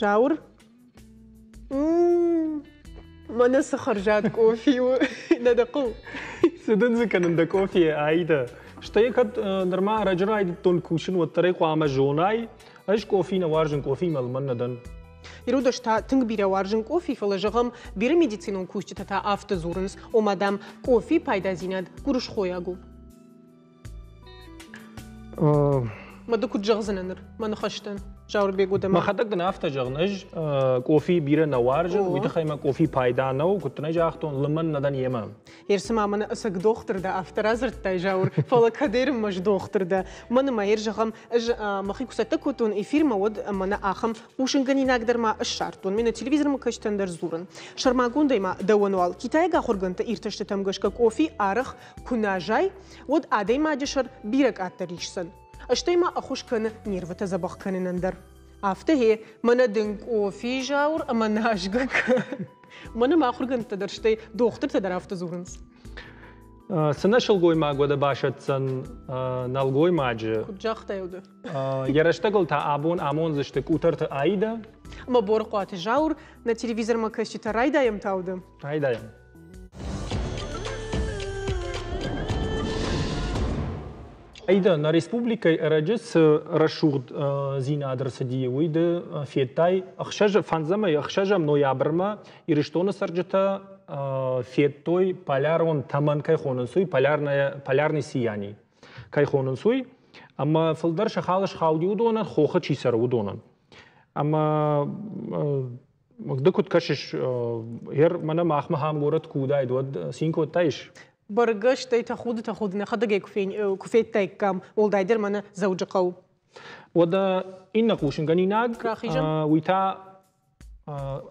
Зауыр? Мӕнӕ цы хӕрзад къофи у, нӕ дӕ хъӕуы? Цы дын дзы кӕнын дӕ къофийӕ, Аидӕ? Стӕй кӕд нырма ӕрӕджы райдыдтон кусын, уӕддӕр ӕй хъуамӕ зонай, ӕз къофи нӕ уарзын, къофимӕ лымӕн нӕ дӕн. Ирудӕс та тынг бирӕ уарзын къофи, фӕлӕ, зӕгъӕм, бирӕ медицинон кусджытӕ та афтӕ дзурынц, ома, дам, къофийы пайдадзинад гуырысхойаг у. Мӕ ды куыд зӕгъдзынӕ ныр мӕ ныхӕстӕн? Зауырбег уыд ӕмӕ. Мӕхӕдӕг дын афтӕ зӕгъын, ӕз къофи бирӕ нӕ уарзын, уый тыххӕй мӕ къофи пайда нӕу, куыд дын ӕй загътон, лымӕн нӕ дӕн йемӕ. Ерсыма мӕнӕ ӕцӕг дохтыр дӕ, афтӕ радзырдтай, Зауыр, фӕлӕ кӕд ӕрмӕст дохтыр дӕ. Мӕн ӕмӕ ӕр зӕгъӕм, ӕз мӕхи куы цӕттӕ кодтон эфирмӕ, уӕд мӕнӕ ахӕм хъусынгӕнинаг дӕр ма ссардтон. Мӕнӕ телевизормӕ кӕсджытӕн дӕр дзурын. Сӕрмагондӕй ма дӕуӕн уал китайаг ахуыргӕндты иртӕстытӕм гӕсгӕ къофи арӕх куы нӕ зай, уӕд адӕймаджы сӕр бирӕ къаддӕр исдзӕн. Стӕй ма ӕххуыс кӕны нервытӕ дзӕбӕх кӕнынӕн дӕр. Афтӕ гъе, мӕнӕ дын къофи заур ӕмӕ назгӕ Мӕнӕ ма ахуыргӕндтӕ дӕр, стӕй дохтыртӕ дӕр афтӕ дзурынц. Цы нӕ сылгоймаг уӕдӕ басӕтдзӕн нӕлгоймаджы? Куыд загътай уӕдӕ? Йӕ рӕстӕгыл та абон амондзысты Къутӕрты Аидӕ. Ӕмӕ Борыхъуаты Зауыр, нӕ телевизормӕ кӕсджытӕ райдайӕм та уӕдӕ? Райдайӕм. Аида, нӕ республикӕйы ӕрӕджы цы рӕсугъддзинад ӕрцыди, уый ды федтай ӕхсӕз, фӕндзӕмӕй ӕхсӕзӕм ноябрмӕ Ирыстоны цӕрджытӕ федтой полярон тӕмӕн кӕй хонынц, уый полярный сияний кӕй хонынц, уый. Ӕмӕ фылдӕр сӕ хал схауди уыдонӕн, хохы чи цӕры, уыдонӕн. Ӕмӕ Ды куыд кӕсыс, ер мӕнӕ махмӕ ахӕм горӕт куы уыдаид, уӕд цин кодтаис? Бӕргӕ, стӕй тӕхуды тӕхуды нӕхӕдӕг ӕй куы федтаиккам, уӕлдайдӕр мӕнӕ Дзӕуджыхъӕу. Уӕдӕ иннӕ хъусынгӕнинаг, уый та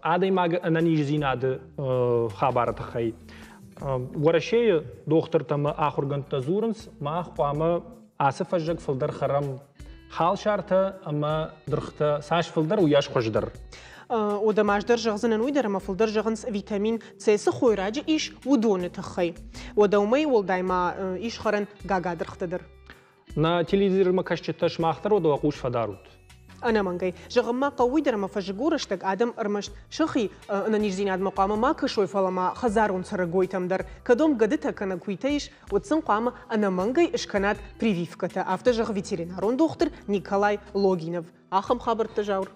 адӕймагы ӕнӕниздзинады хабары тыххӕй. Уӕрӕсейы дохтыртӕ ӕмӕ ахуыргӕндтӕ дзурынц, мах хъуамӕ ацы фӕззӕг фылдӕр хӕрӕм халсартӕ ӕмӕ дыргътӕ цас фылдӕр, уыйас хуыздӕр. Уӕдӕ ма ӕз дӕр зӕгъдзынӕн уый дӕр, ӕмӕ фылдӕр зӕгъынц витамин С цы хойраджы ис, уыдоны тыххӕй. Уӕдӕ уымӕй уӕлдай ма ис хӕрӕн гагадыргътӕ дӕр. Нӕ телевизормӕ кӕсджытӕ сымах дӕр уӕдӕ уӕ хъус фӕдарут. Ӕнӕмӕнгӕй. Зӕгъын ма хъӕуы уый дӕр, ӕмӕ фӕззыгон рӕстӕг адӕм ӕрмӕст сӕхи ӕнӕниздзинадмӕ хъуамӕ ма кӕсой, фӕлӕ ма хӕдзарон цӕрӕгойтӕм дӕр. Кӕд уӕм гӕдытӕ кӕнӕ куыйтӕ ис, уӕд сын хъуамӕ ӕнӕмӕнгӕй скӕнат прививкӕтӕ, афтӕ зӕгъы ветеринарон дохтыр Николай Логинов. Ахӕм хабӕрттӕ, Зауыр.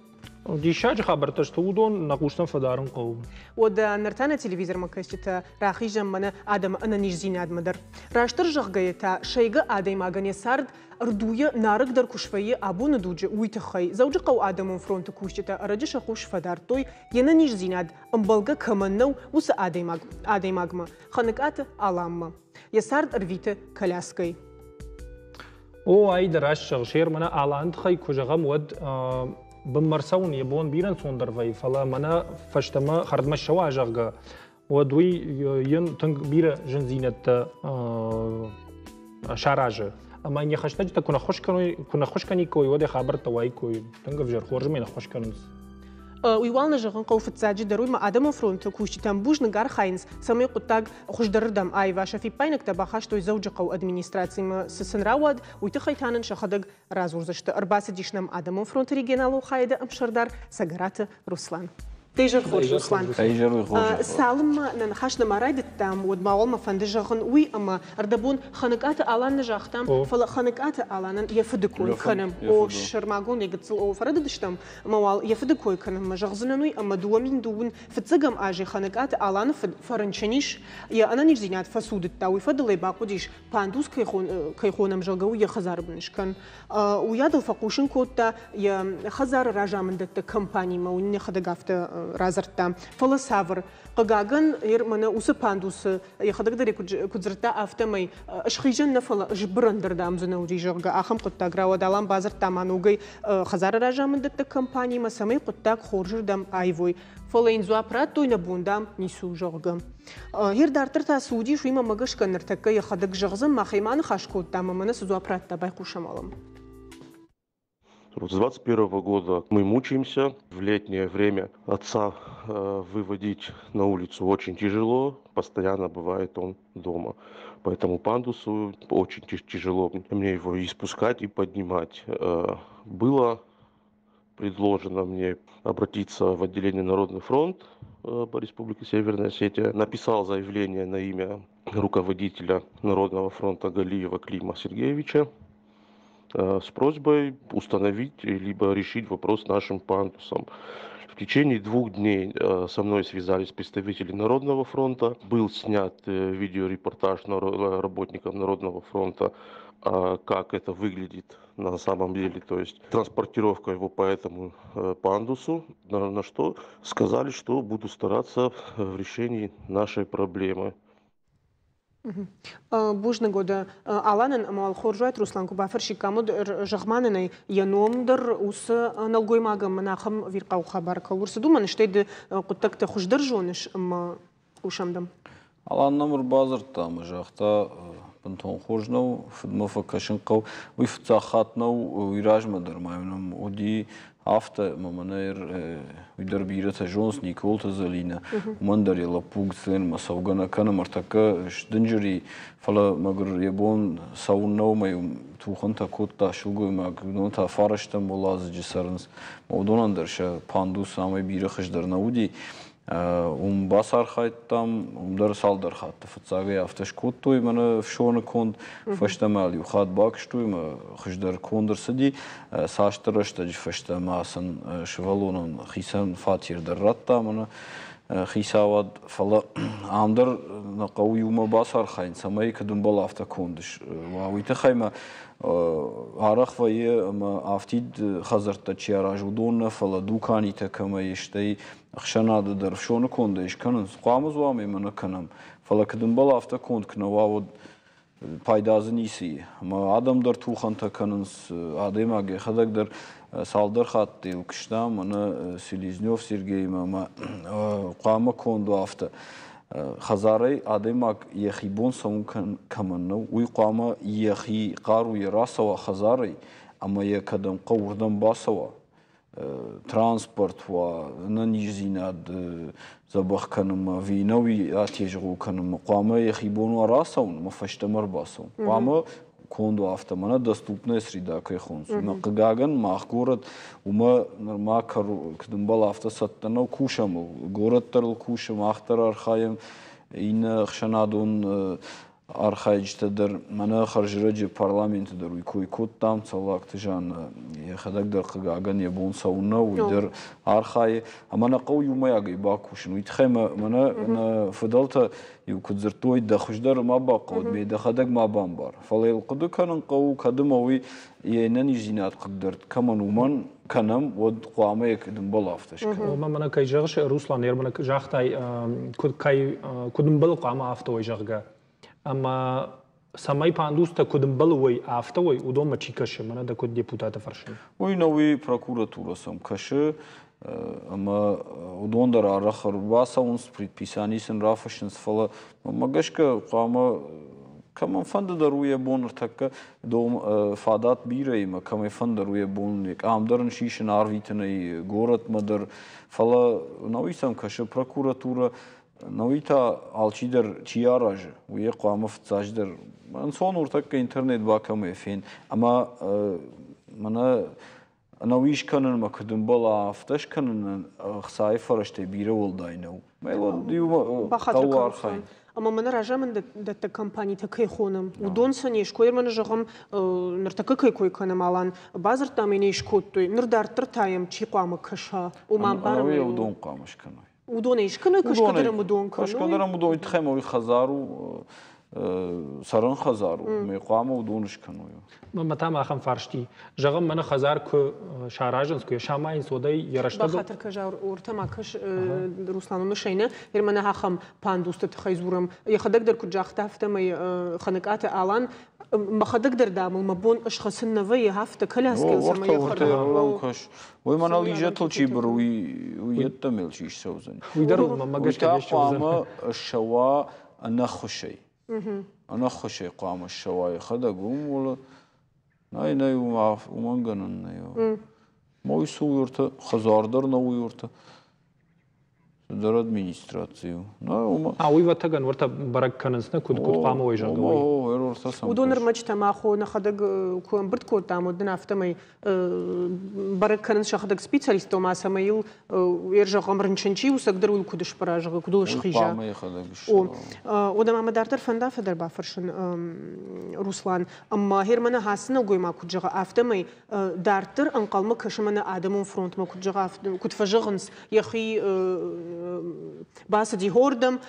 Диссаджы хабӕрттӕ сты уыдон, нӕ хъустӕм фӕдарын хъӕуы. Уӕдӕ ныр та нӕ телевизормӕ кӕсджытӕ рахизӕм мӕнӕ адӕмы ӕнӕниздзинадмӕ дӕр. Растдӕр зӕгъгӕйӕ та, сӕйгӕ адӕймагӕн йӕ цард ӕрдуйӕ нарӕгдӕр куы свӕййы абоны дуджы, уый тыххӕй Дзӕуджыхъӕуы адӕмон фронты кусджытӕ ӕрӕджы сӕ хъус фӕдардтой, йе нӕниздзинад ӕмбӕлгӕ кӕмӕн нӕу, уыцы адӕймаг адӕймагмӕ, Хӕныкъаты Аламмӕ. Йӕ цард ӕрвиты коляскӕй. О, ай дӕ раст зӕгъыс, ер мӕнӕ Аланы тыххӕй куы зӕгъӕм, уӕд бынмӕ рцӕуын йӕ бон бирӕ ӕнцондӕр вӕййы, фӕлӕ мӕнӕ фӕстӕмӕ хӕрдмӕ ссӕуа, зӕгъгӕ, уӕд уый йын тынг бирӕ зындзинӕдтӕ саразы. Ӕмӕ йын йӕ хӕстӕджытӕ куы нӕххуыс кӕной, куы нӕххуыс кӕниккой, уӕд йӕ хабӕрттӕ уаиккой тынг ӕвзӕр, хорз ӕмӕ йын ӕххуыс кӕнынц. Уый уал нӕ зӕгъын хъӕуы фыццаджыдӕр, уый ма адӕмон фронты кусджытӕм бузныг архайынц, цӕмӕй хъуыддаг хуыздӕрырдӕм аива. Сӕ фиппаинӕгтӕ бахастой Дзӕуджыхъӕуы администрацимӕ. Цы сын рауад, уый тыххӕй та нын сӕхӕдӕг радзурдзысты. Ӕрбацыдис нӕм адӕмон фронты регионалон хайады ӕмсӕрдар Цӕгӕраты Руслан. Дӕ хорз, Руслан. Цалынмӕ нӕ ныхас нӕма райдыдтам, уӕд ма уал мӕ фӕнды зӕгъын уый, ӕмӕ ӕрдӕбон Хӕныкъаты Алан нӕ загътам, фӕлӕ Хӕныкъаты Аланӕн йӕ фыды кой кӕнӕм. О, сӕрмагонд йӕ гыццыл о фӕрӕдыдыстӕм, ӕмӕ уал йӕ фыды кой кӕнынмӕ зӕгъдзынӕн уый, ӕмӕ 2002 фыццӕгӕм азы Хӕныкъаты Аланы фыд фӕрынчын ис, йӕ ӕнӕниздзинад фӕцудыдта, уый фӕдыл ӕй бахъуыдис пандус кӕй хонӕм, зӕгъгӕ, уый йӕ хӕдзары бын скӕн. Уыйадыл фӕхъусын кодта йӕ хӕдзары разамындӕттӕг компанимӕ, уый йӕхӕдӕг афтӕ радзырдта. Фӕлӕ цавӕр? Хъыгагӕн, ер мӕнӕ уыцы пандусы йӕхӕдӕг дӕр куыд дзырдта, афтӕмӕй схизӕн нӕ, фӕлӕ сбырӕн дӕр дам дзы нӕ уыди, зӕгъгӕ, ахӕм хъуыддаг рауад. Алан бадзырдта ма ногӕй хӕдзары разамындӕттӕг компанимӕ, цӕмӕй хъуыддаг хорзырдӕм аивой. Фӕлӕ йын дзуапп радтой, нӕ бон, дам, ницы у, зӕгъгӕ. Гъер дарддӕр та цы уыдис, уый мӕмӕ гӕсгӕ ныртӕккӕ йӕхӕдӕг зӕгъдзӕн, махӕй ма ныхас кодта ӕмӕ мӕнӕ цы дзуапп радта, байхъусӕм алӕм. Вот с 21 года мы мучаемся. В летнее время отца выводить на улицу очень тяжело. Постоянно бывает он дома. Поэтому пандусу очень тяжело мне его и спускать, и поднимать. Было предложено мне обратиться в отделение Народный фронт по Республике Северная Осетия. Написал заявление на имя руководителя Народного фронта Галиева Клима Сергеевича с просьбой установить либо решить вопрос с нашим пандусом. В течение 2 дней со мной связались представители Народного фронта. Был снят видеорепортаж работников Народного фронта, как это выглядит на самом деле, то есть транспортировка его по этому пандусу, на что сказали, что буду стараться в решении нашей проблемы. Бузныг уӕдӕ Аланӕн ӕмӕ уал хорз уаид, Руслан, куы бафӕрсиккам, уӕд зӕгъ-ма нын ӕй, йӕ ном дӕр уыцы нӕлгоймагӕн мӕнӕ ахӕм ӕвирхъау хабар кӕуыл ӕрцыд, уымӕн, стӕй ды хъуыддӕгтӕ хуыздӕр зоныс ӕмӕ хъусӕм дӕм. Алан нӕм ӕрбадзырдта ӕмӕ загъта, бынтон хорз нӕу, фыдмӕ фӕкӕсын хъӕуы. Уый фыццаг хатт нӕу, уый размӕ дӕр ма нӕм уыди афтӕ, ӕмӕ мӕнӕ уый дӕр бирӕтӕ зонынц, Николты Зӕлинӕ, уымӕн дӕр йӕ лӕппу гыццылӕнмӕ цӕугӕ нӕ кӕны, ныртӕккӕ сдынджыр и, фӕлӕ мӕгуыр йӕ бон цӕуын нӕу, ӕмӕ иу тухӕнтӕ кодта сылгоймаг, уыдон та фарӕстӕм уӕладзыджы цӕрынц. Уыдонӕн дӕр сӕ пандус амӕй бирӕ хуыздӕр нӕ уыди. Уым бацархайдтам, уым дӕр цалдӕр хатты. Фыццагӕй афтӕ скодтой мӕнӕ ӕфсоны конд, фӕстӕмӕ иу хатт бакуыстой ӕмӕ хуыздӕр конд ӕрцыди. Цасдӕр рӕстӕджы фӕстӕ ма сын сывӕллонӕн хицӕн фатер дӕр радта мӕнӕ хицауад. Фӕлӕ ам дӕр нӕ хъӕуы иумӕ бацархайын, цӕмӕй куыд ӕмбӕлы, афтӕ конд уа. Уый тыххӕй мӕ арӕх вӕййы ӕмӕ афтид хӕдзӕрттӕ чи аразы, уыдон нӕ, фӕлӕ дуканитӕ кӕмӕ стӕй ӕхсӕнады дӕр ӕфсоны кондӕй скӕнынц. Хъуамӕ дзуамӕ нӕ кӕнӕм. Фӕлӕ куыд ӕмбӕлы, афтӕ конд куы нӕ уа, уӕд пайда дзы ницы и. Ӕмӕ адӕм дӕр тухӕнтӕ кӕнынц, адӕймаг йӕхӕдӕг дӕр цалдӕр хатты йыл куыста, мӕнӕ Селезнев Сергеимӕ ӕмӕ хъуамӕ конд уа афтӕ. Хӕдзарӕй адӕймаг йӕхи бон цӕуын кӕмӕн нӕу, уый хъуамӕ йӕхи хъаруйӕ рацӕуа хӕдзарӕй ӕмӕ йӕ кӕдӕм хъӕуы, уырдӕм бацӕуа. Транспорт уа, ӕнӕниздзинад дзӕбӕх кӕнынмӕ ӕви нӕуи атезгъо кӕнынмӕ хъуамӕ йӕхи бон уа рацӕуын ӕмӕ фӕстӕмӕ ӕрбацӕуын. Хъуамӕ конд уа афтӕ, мӕнӕ доступная среда кӕй хонынц. Уымӕ хъыгагӕн, мах горӕт уымӕ нырма куыд ӕмбӕлы, афтӕ цӕттӕ нӕу, кусӕм ыл. Горӕт дӕр ыл кусы, мах дӕр архайӕм, иннӕ ӕхсӕнадон архайджытӕ дӕр мӕнӕ хӕрзрӕджы парламенты дӕр уый кой кодтам, Цӕллагты Жаннӕ йӕхӕдӕг дӕр хъыгагӕн йӕ бон цӕуын нӕу, уый дӕр архайы. Ӕмӕ нӕ хъӕуы иумӕйагӕй бакусын. Уый тыххӕй мӕнӕ нӕ фыдӕлтӕ иу куыд дзырдтой, дӕ хуыздӕры ма бахъӕуӕд, ме дӕхӕдӕг ма бамбар. Фӕлӕ йыл хъуыды кӕнын хъӕуы, кӕд ӕмӕ уый йе нӕниздзинад хъыгдӕрд кӕмӕн уымӕн кӕнӕм, уӕд хъуамӕ йӕ куыд афтӕ скӕнӕм. Ома мӕнӕ кӕй зӕгъыс, Руслан, мӕнӕ загътай, куыд кӕй куыд ӕмбӕлы хъуамӕ афтӕ уой, зӕгъгӕ. Ӕмӕ цӕмӕй пандустӕ куыд ӕмбӕлы уой, афтӕ уой, уыдонмӕ чи кӕсы, мӕнӕ дӕ куыд депутаты фӕрсын. Уый нӕ уый прокуратурӕ сӕм кӕсы, ӕмӕ уыдон дӕр арӕх ӕрбацӕуынц, предписани сын рафыссынц, фӕлӕ мӕнмӕ гӕсгӕ хъуамӕ кӕмӕнфӕнды дӕр у йӕ бон ныртӕккӕ дом фадат бирӕ ӕмӕ кӕмӕйфӕнды дӕр у йӕ бон йӕ къам дӕр ын сисын, арвитын ӕй горӕтмӕ дӕр. Фӕлӕ науи сӕм кӕсы прокуратурӕ, науи та алчидӕр чи аразы, уый йӕ хъуамӕ фыццаджыдӕр ӕнцон ныртӕккӕ интернет бакӕмӕй фен. Ӕмӕ мӕнӕ ӕнӕуи скӕнынмӕ куыд ӕмбӕла, афтӕ скӕнынӕн ӕхцайы фӕрӕзтӕй бирӕ уӕлдай нӕу. Хъӕуы архайын. Ӕмӕ мӕнӕ разамынддӕттӕг компанитӕ кӕй хонӕм, уыдон сӕ не ской ӕмӕ зӕгъӕм, ныртӕккӕ кӕй кой кӕнӕм, Алан, бадзырдтам ӕй не скодтой, ныр дарддӕр та йӕм чи хъуамӕ кӕса? Ома ӕмбарӕм ӕй. Уыдон хъуамӕ скӕной. Уыдонӕй скӕной, кӕсгӕ дӕр ӕм уыдон кӕной. Кӕсгӕ дӕр ӕм уыдон, тыххӕй ма уый хӕдзар у, цӕрӕн хӕдзар у, ӕмӕ хъуамӕ уыдон скӕной. Мӕ та ахӕм фарсти. Зӕгъӕм, мӕнӕ хӕдзар куы саразынц, куы йӕ самайынц, уӕд ӕй йӕ рӕстӕгыл... Бахатыр кӕ, ортӕ ма кӕс, Руслан, уымӕ нӕ, мӕнӕ ахӕм пандусты тыххӕй дзурӕм. Йӕхӕдӕг дӕр куыд загъта, афтӕмӕй Ханыкъаты Алан мӕхӕдӕг дӕр дамыл мӕ бон ысхӕцын нӕ вӕййы, афтӕ коляскӕйыл цӕмӕй йӕ кӕс. Уый мӕнӕ лижӕтыл чи быры, уый йеддӕмӕ чи ссӕудзӕн. Уый дӕр мӕ гӕсгӕ не хъуамӕ ссӕуа ӕнӕххуысӕй. Ӕнӕххуысӕй хъуамӕ ссӕуа йӕхӕдӕг уым уӕлӕ. Нӕй, нӕй, уымӕн гӕнӕн нӕй. Мой цы уый ӕртӕ, хӕдзар дӕр нӕ уый ӕртӕ. Цыдӕр администраци у. Нӕ, уымӕ. А уый вӕттӕгӕн уӕртӕ бӕрӕг кӕнынц, нӕ куыд куыд хъуамӕ уой, зӕгъгӕ, уый. Уыдон ӕрмӕджытӕ мах нӕхӕдӕг куы ӕмбырд кодтам, уӕд нын афтӕмӕй бӕрӕг кӕнынц сӕхӕдӕг специалисттӕ, ома цӕмӕй йыл йе зӕгъӕм, рынчын чи у, цӕгдӕр уый куыд сбӕрӕг, зӕгъы, куыд ыл схиза. О, уӕдӕ ма мӕ дарддӕр фӕнда фӕдӕр бафӕрсын, Руслан. Ӕмӕ Германы ацы нӕлгоймаг куыд зӕгъы, афтӕмӕй дарддӕр ӕнхъӕлмӕ кӕсы мӕнӕ адӕмон фронтмӕ, куыд зӕгъа, куыд фӕзӕгъынц, йӕхи бацыди хордӕм,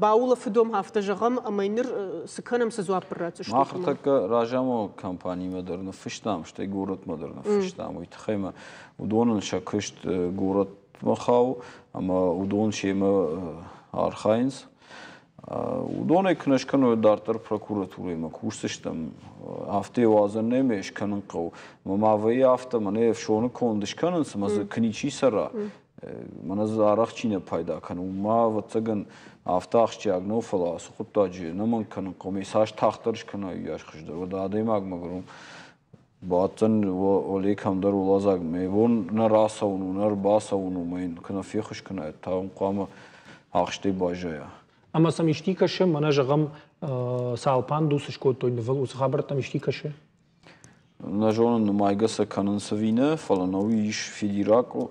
баулӕфыдом, афтӕ зӕгъӕм, ӕмӕ ныр цы кӕнӕм, цы дзуапп ратдзыстут? Мах ныртӕккӕ разамонӕг компанимӕ дӕр ныффыстам, стӕй горӕтмӕ дӕр ныффыстам. Уый тыххӕй ма уыдонӕн сӕ куыст горӕтмӕ хауы, ӕмӕ уыдон семӕ архайынц. Уыдонӕй куы нӕ скӕной, дарддӕр прокуратурӕимӕ кусдзыстӕм. Афтӕ уадзӕн нӕм ӕй скӕнын хъӕуы. Мӕ ма вӕййы афтӕ, мӕнӕ ӕфсоны конд скӕнынц, ӕмӕ дзы куы ничи цӕра, мӕнӕ дзы арӕх чи нӕ пайда кӕны, уым ма, ӕвӕццӕгӕн, афтӕ ахсджиаг нӕу, фӕлӕ ацы хъуыддаджы ӕнӕмӕнг кӕнын хъӕуы. Ме цас тагъддӕр скӕнай, уыйас хуыздӕр. Уӕдӕ адӕймагмӕ гырон баддзӕн Олег кӕмдӕр уӕладзаг. Мӕ бон нӕ рацӕуын у, нӕ ӕрбацӕуын у, мӕ йын куы нӕ феххуыс кӕнай, та уым хъуамӕ ахстӕй баззайа. Ӕмӕ сӕм исти кӕсы, мӕнӕ зӕгъӕм, цал пандус скодтой нывыл, уыцы хабӕрттӕм исти кӕсы? Нӕ зонын, нымайгӕ сӕ кӕнынц ӕви нӕ, фӕлӕ нӕуи ис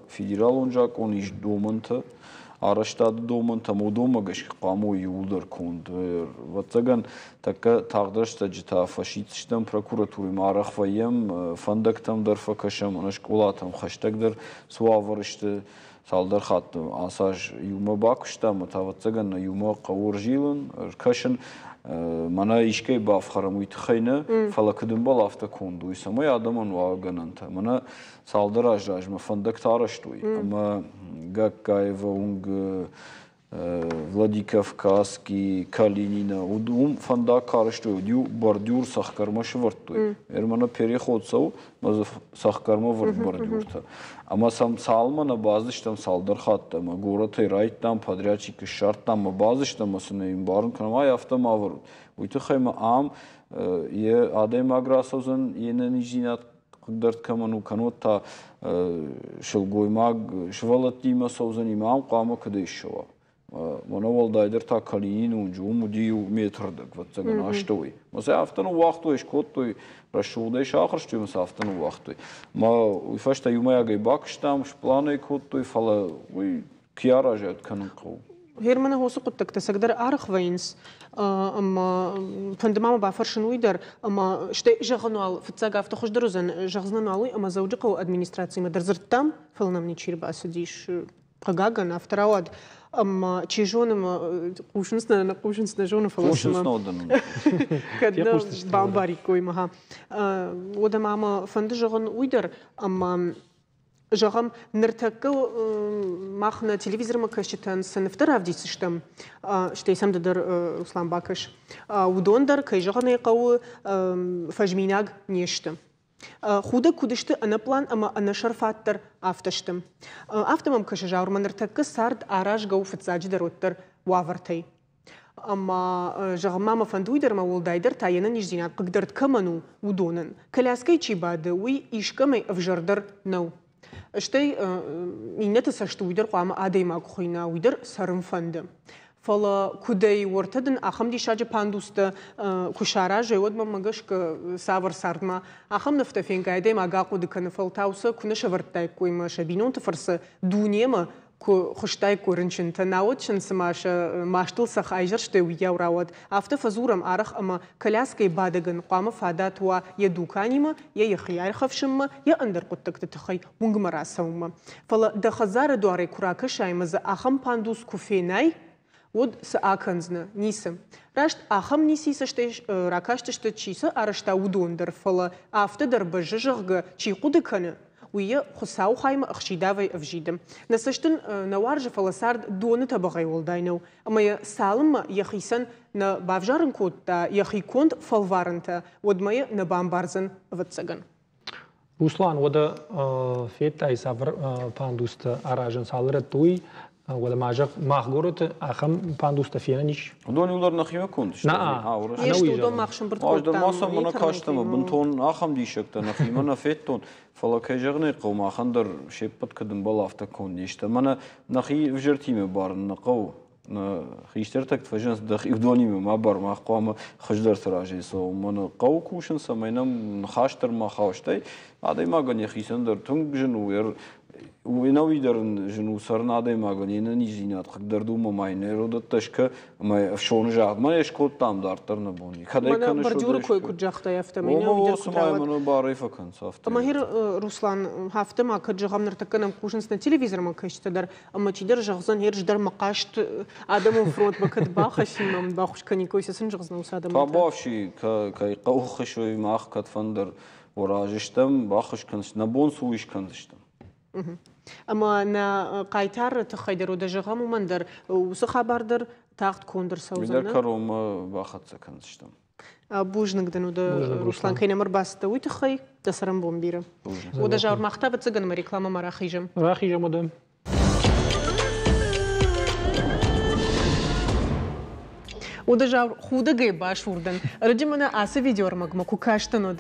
федералон закъон, ис домӕнтӕ, арӕзтады домӕнтӕ ӕмӕ уыдонмӕ гӕсгӕ хъуамӕ уой иууылдӕр конд. Ӕвӕццӕгӕн, тӕккӕ тагъд рӕстӕджы та фӕсиддзыстӕм прокуратурӕмӕ, арӕх вӕййӕм, фӕндӕгтӕм дӕр фӕкӕсӕм, ӕнӕ скъолатӕм хӕстӕгдӕр цы уавӕры сты, цалдӕр хатты ацы аз иумӕ бакуыстам, ӕмӕ та, ӕвӕццӕгӕн, нӕ иумӕ хъӕуы ӕрзилын, ӕркӕсын. Мӕнӕ искӕй бафхӕрӕм, уый тыххӕй нӕ, фӕлӕ куыд ӕмбӕлы, афтӕ конд у, цӕмӕй адӕмӕн уа гӕнӕнтӕ. Мӕнӕ цалдӕр азы размӕ фӕндӕгтӕ арӕзтой, ӕмӕ Гагкаева уынг, Владикавказский, Калинина, уым фӕндаг куы арӕзтой, уӕд иу бордюр цӕхгӕрмӕ сӕвӕрдтой. Мӕнӕ переход цӕуы, ӕмӕ дзы цӕхгӕрмӕ вӕрд бордюртӕ. Ӕмӕ сӕм цалынмӕ нӕ бацыдыстӕм цалдӕр хатты ӕмӕ горӕтӕй райдтам, подрядчикы ссардтам ӕмӕ бацыдыстӕм ӕмӕ сын ӕй ӕмбарын кӕнӕм, ай афтӕ ма ӕвӕрут. Уый тыххӕй ма ам йӕ адӕймаг рацӕудзӕн йе нӕниздзинад хъыгдард кӕмӕн у, кӕннод та сылгоймаг сывӕллӕттимӕ цӕудзӕни ӕмӕ ам хъуамӕ куыдӕй ссӕуа. Мӕнӕ уӕлдайдӕр та Калинины уынджы, уым уыди иу метрдӕг, ӕвӕццӕгӕн, астӕуӕй. Мӕ сӕ афтӕ ныууагътой, скодтой, рӕсугъдӕй сахуырстой ӕмӕ сӕ афтӕ ныууагътой. Мӕ уый фӕстӕ иумӕйагӕй бакуыстам, сплан ӕй кодтой, фӕлӕ уый куы аразӕд кӕнын хъӕуы. Германы уыцы хъуыддӕгтӕ цӕгдӕр арӕх вӕййынц, ӕмӕ фӕнды ма мӕ бафӕрсын уый дӕр, ӕмӕ стӕй зӕгъын уал, фыццаг афтӕ хуыздӕр уыдзӕн, зӕгъдзынӕн уал уый, ӕмӕ Дзӕуджыхъӕуы администрацимӕ дӕр дзырдтам, фӕлӕ нӕм ничи ӕрбацыдис. Хъыгагӕн, афтӕ рауад, ӕмӕ чи зоны, мӕ хъусынц нӕ, нӕ хъусынц, нӕ зоны, фӕлӕ Хъусынц нӕ уыдон. Кӕд нӕ бамбариккой мӕ. Уӕдӕ ма мӕ фӕнды зӕгъын уый дӕр, ӕмӕ зӕгъӕм, ныртӕккӕ мах нӕ телевизормӕ кӕсджытӕн цы нывтӕ равдисдзыстӕм, стӕй сӕм ды дӕр, Руслан, бакӕс, уыдон дӕр, кӕй зӕгъын ӕй хъӕуы, фӕзминаг не сты. Худӕг куыд сты ӕнӕпълан ӕмӕ ӕнӕсӕрфат дӕр, афтӕ сты. Афтӕ мӕм кӕсы, Зауырмӕ ныртӕккӕ цард аразгӕ у фыццаджыдӕр уӕддӕр уавӕртӕй. Ӕмӕ, зӕгъын ма мӕ фӕнды уый дӕр ӕмӕ уӕлдайдӕр та йе нӕниздзинад хъыгдард кӕмӕн у, уыдонӕн. Коляскӕйы чи бады, уый искӕмӕй ӕвзӕрдӕр нӕу. Стӕй иннӕты цӕсты уый дӕр хъуамӕ адӕймаг хуыйна, уый дӕр цӕрын фӕнды. Фӕлӕ куыдӕй уӕртӕ дын ахӕм диссаджы пандустӕ куы саразай, уӕд мӕнмӕ гӕсгӕ цавӕр цардмӕ ахӕм нывтӕ фенгӕйӕ адӕймаг ахъуыды кӕны, фӕлтау сӕ куы нӕ сӕвӕрдтаиккой мӕ сӕ бинонты фӕрцы дунемӕ куы хуыстаиккой рынчынтӕ, науӕд сын цыма сӕ мастыл цӕхх айзӕрстой, уыйау рауад. Афтӕ фӕдзурӕм арӕх ӕмӕ коляскӕйы бадӕгӕн хъуамӕ фадат уа йӕ дуканимӕ, йӕ йӕхи аирхӕфсынмӕ, йӕ ӕндӕр хъуыддӕгты тыххӕй уынгмӕ рацӕуынмӕ. Фӕлӕ дӕ хӕдзары дуарӕй куы ракӕсай ӕмӕ дзы ахӕм пандус куы фенай, уӕд цы акӕндзынӕ? Ницы. Раст ахӕм ници цӕстӕй ракастысты, чи сӕ арӕзта, уыдон дӕр, фӕлӕ афтӕ дӕр бӕззы, зӕгъгӕ, чи хъуыды кӕны, уый йӕ Хуыцауы хаймӕ ӕхсидавӕй ӕвзиды. Нӕ цӕст ын нӕ уарзы, фӕлӕ цард доны тӕбӕгъӕй уӕлдай нӕу, ӕмӕ йӕ цалынмӕ йӕхицӕн нӕ бавзарын кодта йӕхи конд фӕлварӕнтӕ, уӕдмӕ йӕ нӕ бамбардзӕн, ӕвӕццӕгӕн. Руслан, уӕдӕ федтай, цавӕр пандустӕ аразынц алы рӕтты, уый. Уӕдӕ ма зӕгъ, мах горӕты ахӕм пандустӕ фенӕн ис? Уыдон иуылдӕр нӕхимӕ конд сты? Нӕ, Не сты, уыдон мах сӕмбырд кодтам. Ӕз дӕр ма сӕм мӕнӕ кастӕн ӕмӕ бынтон ахӕм диссӕгтӕ нӕхимӕ нӕ федтон. Фӕлӕ, кӕй зӕгъын ӕй хъӕуы, махӕн дӕр се ппӕт куыд ӕмбӕлы, афтӕ конд не сты. Мӕнӕ нӕхи ӕвзӕртимӕ барын нӕ хъӕуы. Нӕ хистӕртӕ куыд фӕзынынц, дӕхи уыдонимӕ ма бар, мах хъуамӕ хуыздӕрты разӕй цӕуӕм. Мӕнӕ хъӕуы кусын, цӕмӕй нӕм ныхас дӕр ма хауа. Стӕй адӕймагӕн йӕхицӕн дӕр тынг зын у, ӕнӕуи дӕр ын зын у цӕрын адӕймагӕн йе нӕниздзинад хъыгдард у ӕмӕ ма йын ӕродӕттӕ скӕ ӕмӕ ӕфсоны загъд мӕ йӕ скодтам дарддӕр нӕ бон кӕд ӕй кӕныс бордюры кой куыд загътай, афтӕмӕй нӕ уый дӕр куыд рауад. Мӕнӕ барӕй фӕкӕнынц афтӕ. Ӕмӕ гъер, Руслан, афтӕ ма кӕд зӕгъӕм, ныртӕккӕ нӕм хъусынц нӕ телевизормӕ кӕсджытӕ дӕр, ӕмӕ чидӕр зӕгъдзӕн, гъер ӕз дӕр мӕ хъаст адӕмон фронтмӕ кӕд бахӕссин, мӕ мын баххуыс кӕниккой, цы сын зӕгъдзынӕ уыцы адӕмӕн? Табуафси, кӕй хъӕуы хӕссой, мах кӕдфӕндӕр разы стӕм, баххуыс кӕндзыстӕм, нӕ бон цы у, уый скӕндзыстӕм. Ӕмӕ нӕ хъайтары тыххӕй дӕр уӕдӕ зӕгъӕм, уымӕн дӕр уыцы хабар дӕр тагъд конд ӕрцӕудзӕн. Уый дӕр кӕронмӕ бахӕццӕ кӕндзыстӕм. Бузныг дын, уӕдӕ, Руслан, кӕй нӕм ӕрбацыдтӕ, уый тыххӕй. Дӕ цӕрӕнбон бирӕ. Уӕдӕ, Зауыр, мах та, ӕвӕццӕгӕн, мӕ рекламӕмӕ рахизӕм. Рахизӕм, уӕдӕ. Уӕдӕ, Зауыр, худӕгӕй басур дӕн. Ӕрӕджы мӕнӕ ацы видеоӕрмӕгмӕ куы кастӕн, уӕд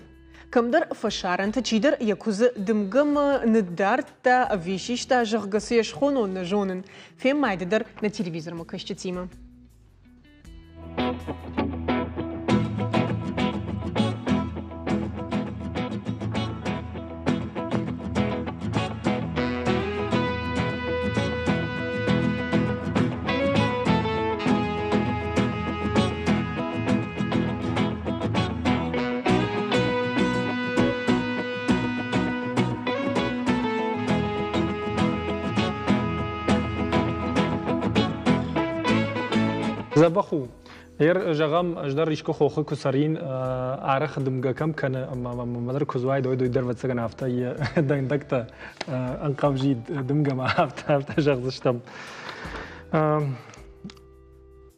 кӕмдӕр фӕсарӕнты чидӕр йӕ куыдзы дымгӕмӕ ныддардта ӕви систа, зӕгъгӕ, цы йӕ схонон, нӕ зонын. Феммайды дӕр нӕ телевизормӕ кӕсджытимӕ. Дзӕбӕх у. Ер, зӕгъӕм, ӕз дӕр искуы хохы куы цӕрин, арӕх дымгӕ кӕм кӕны, ӕмӕ мӕ дӕр куы уайд, уӕд уый дӕр ӕвӕццӕгӕн афтӕ йӕ дӕндӕгтӕ ӕнхъӕвзид дымгӕмӕ, афтӕ зӕгъдзыстӕм.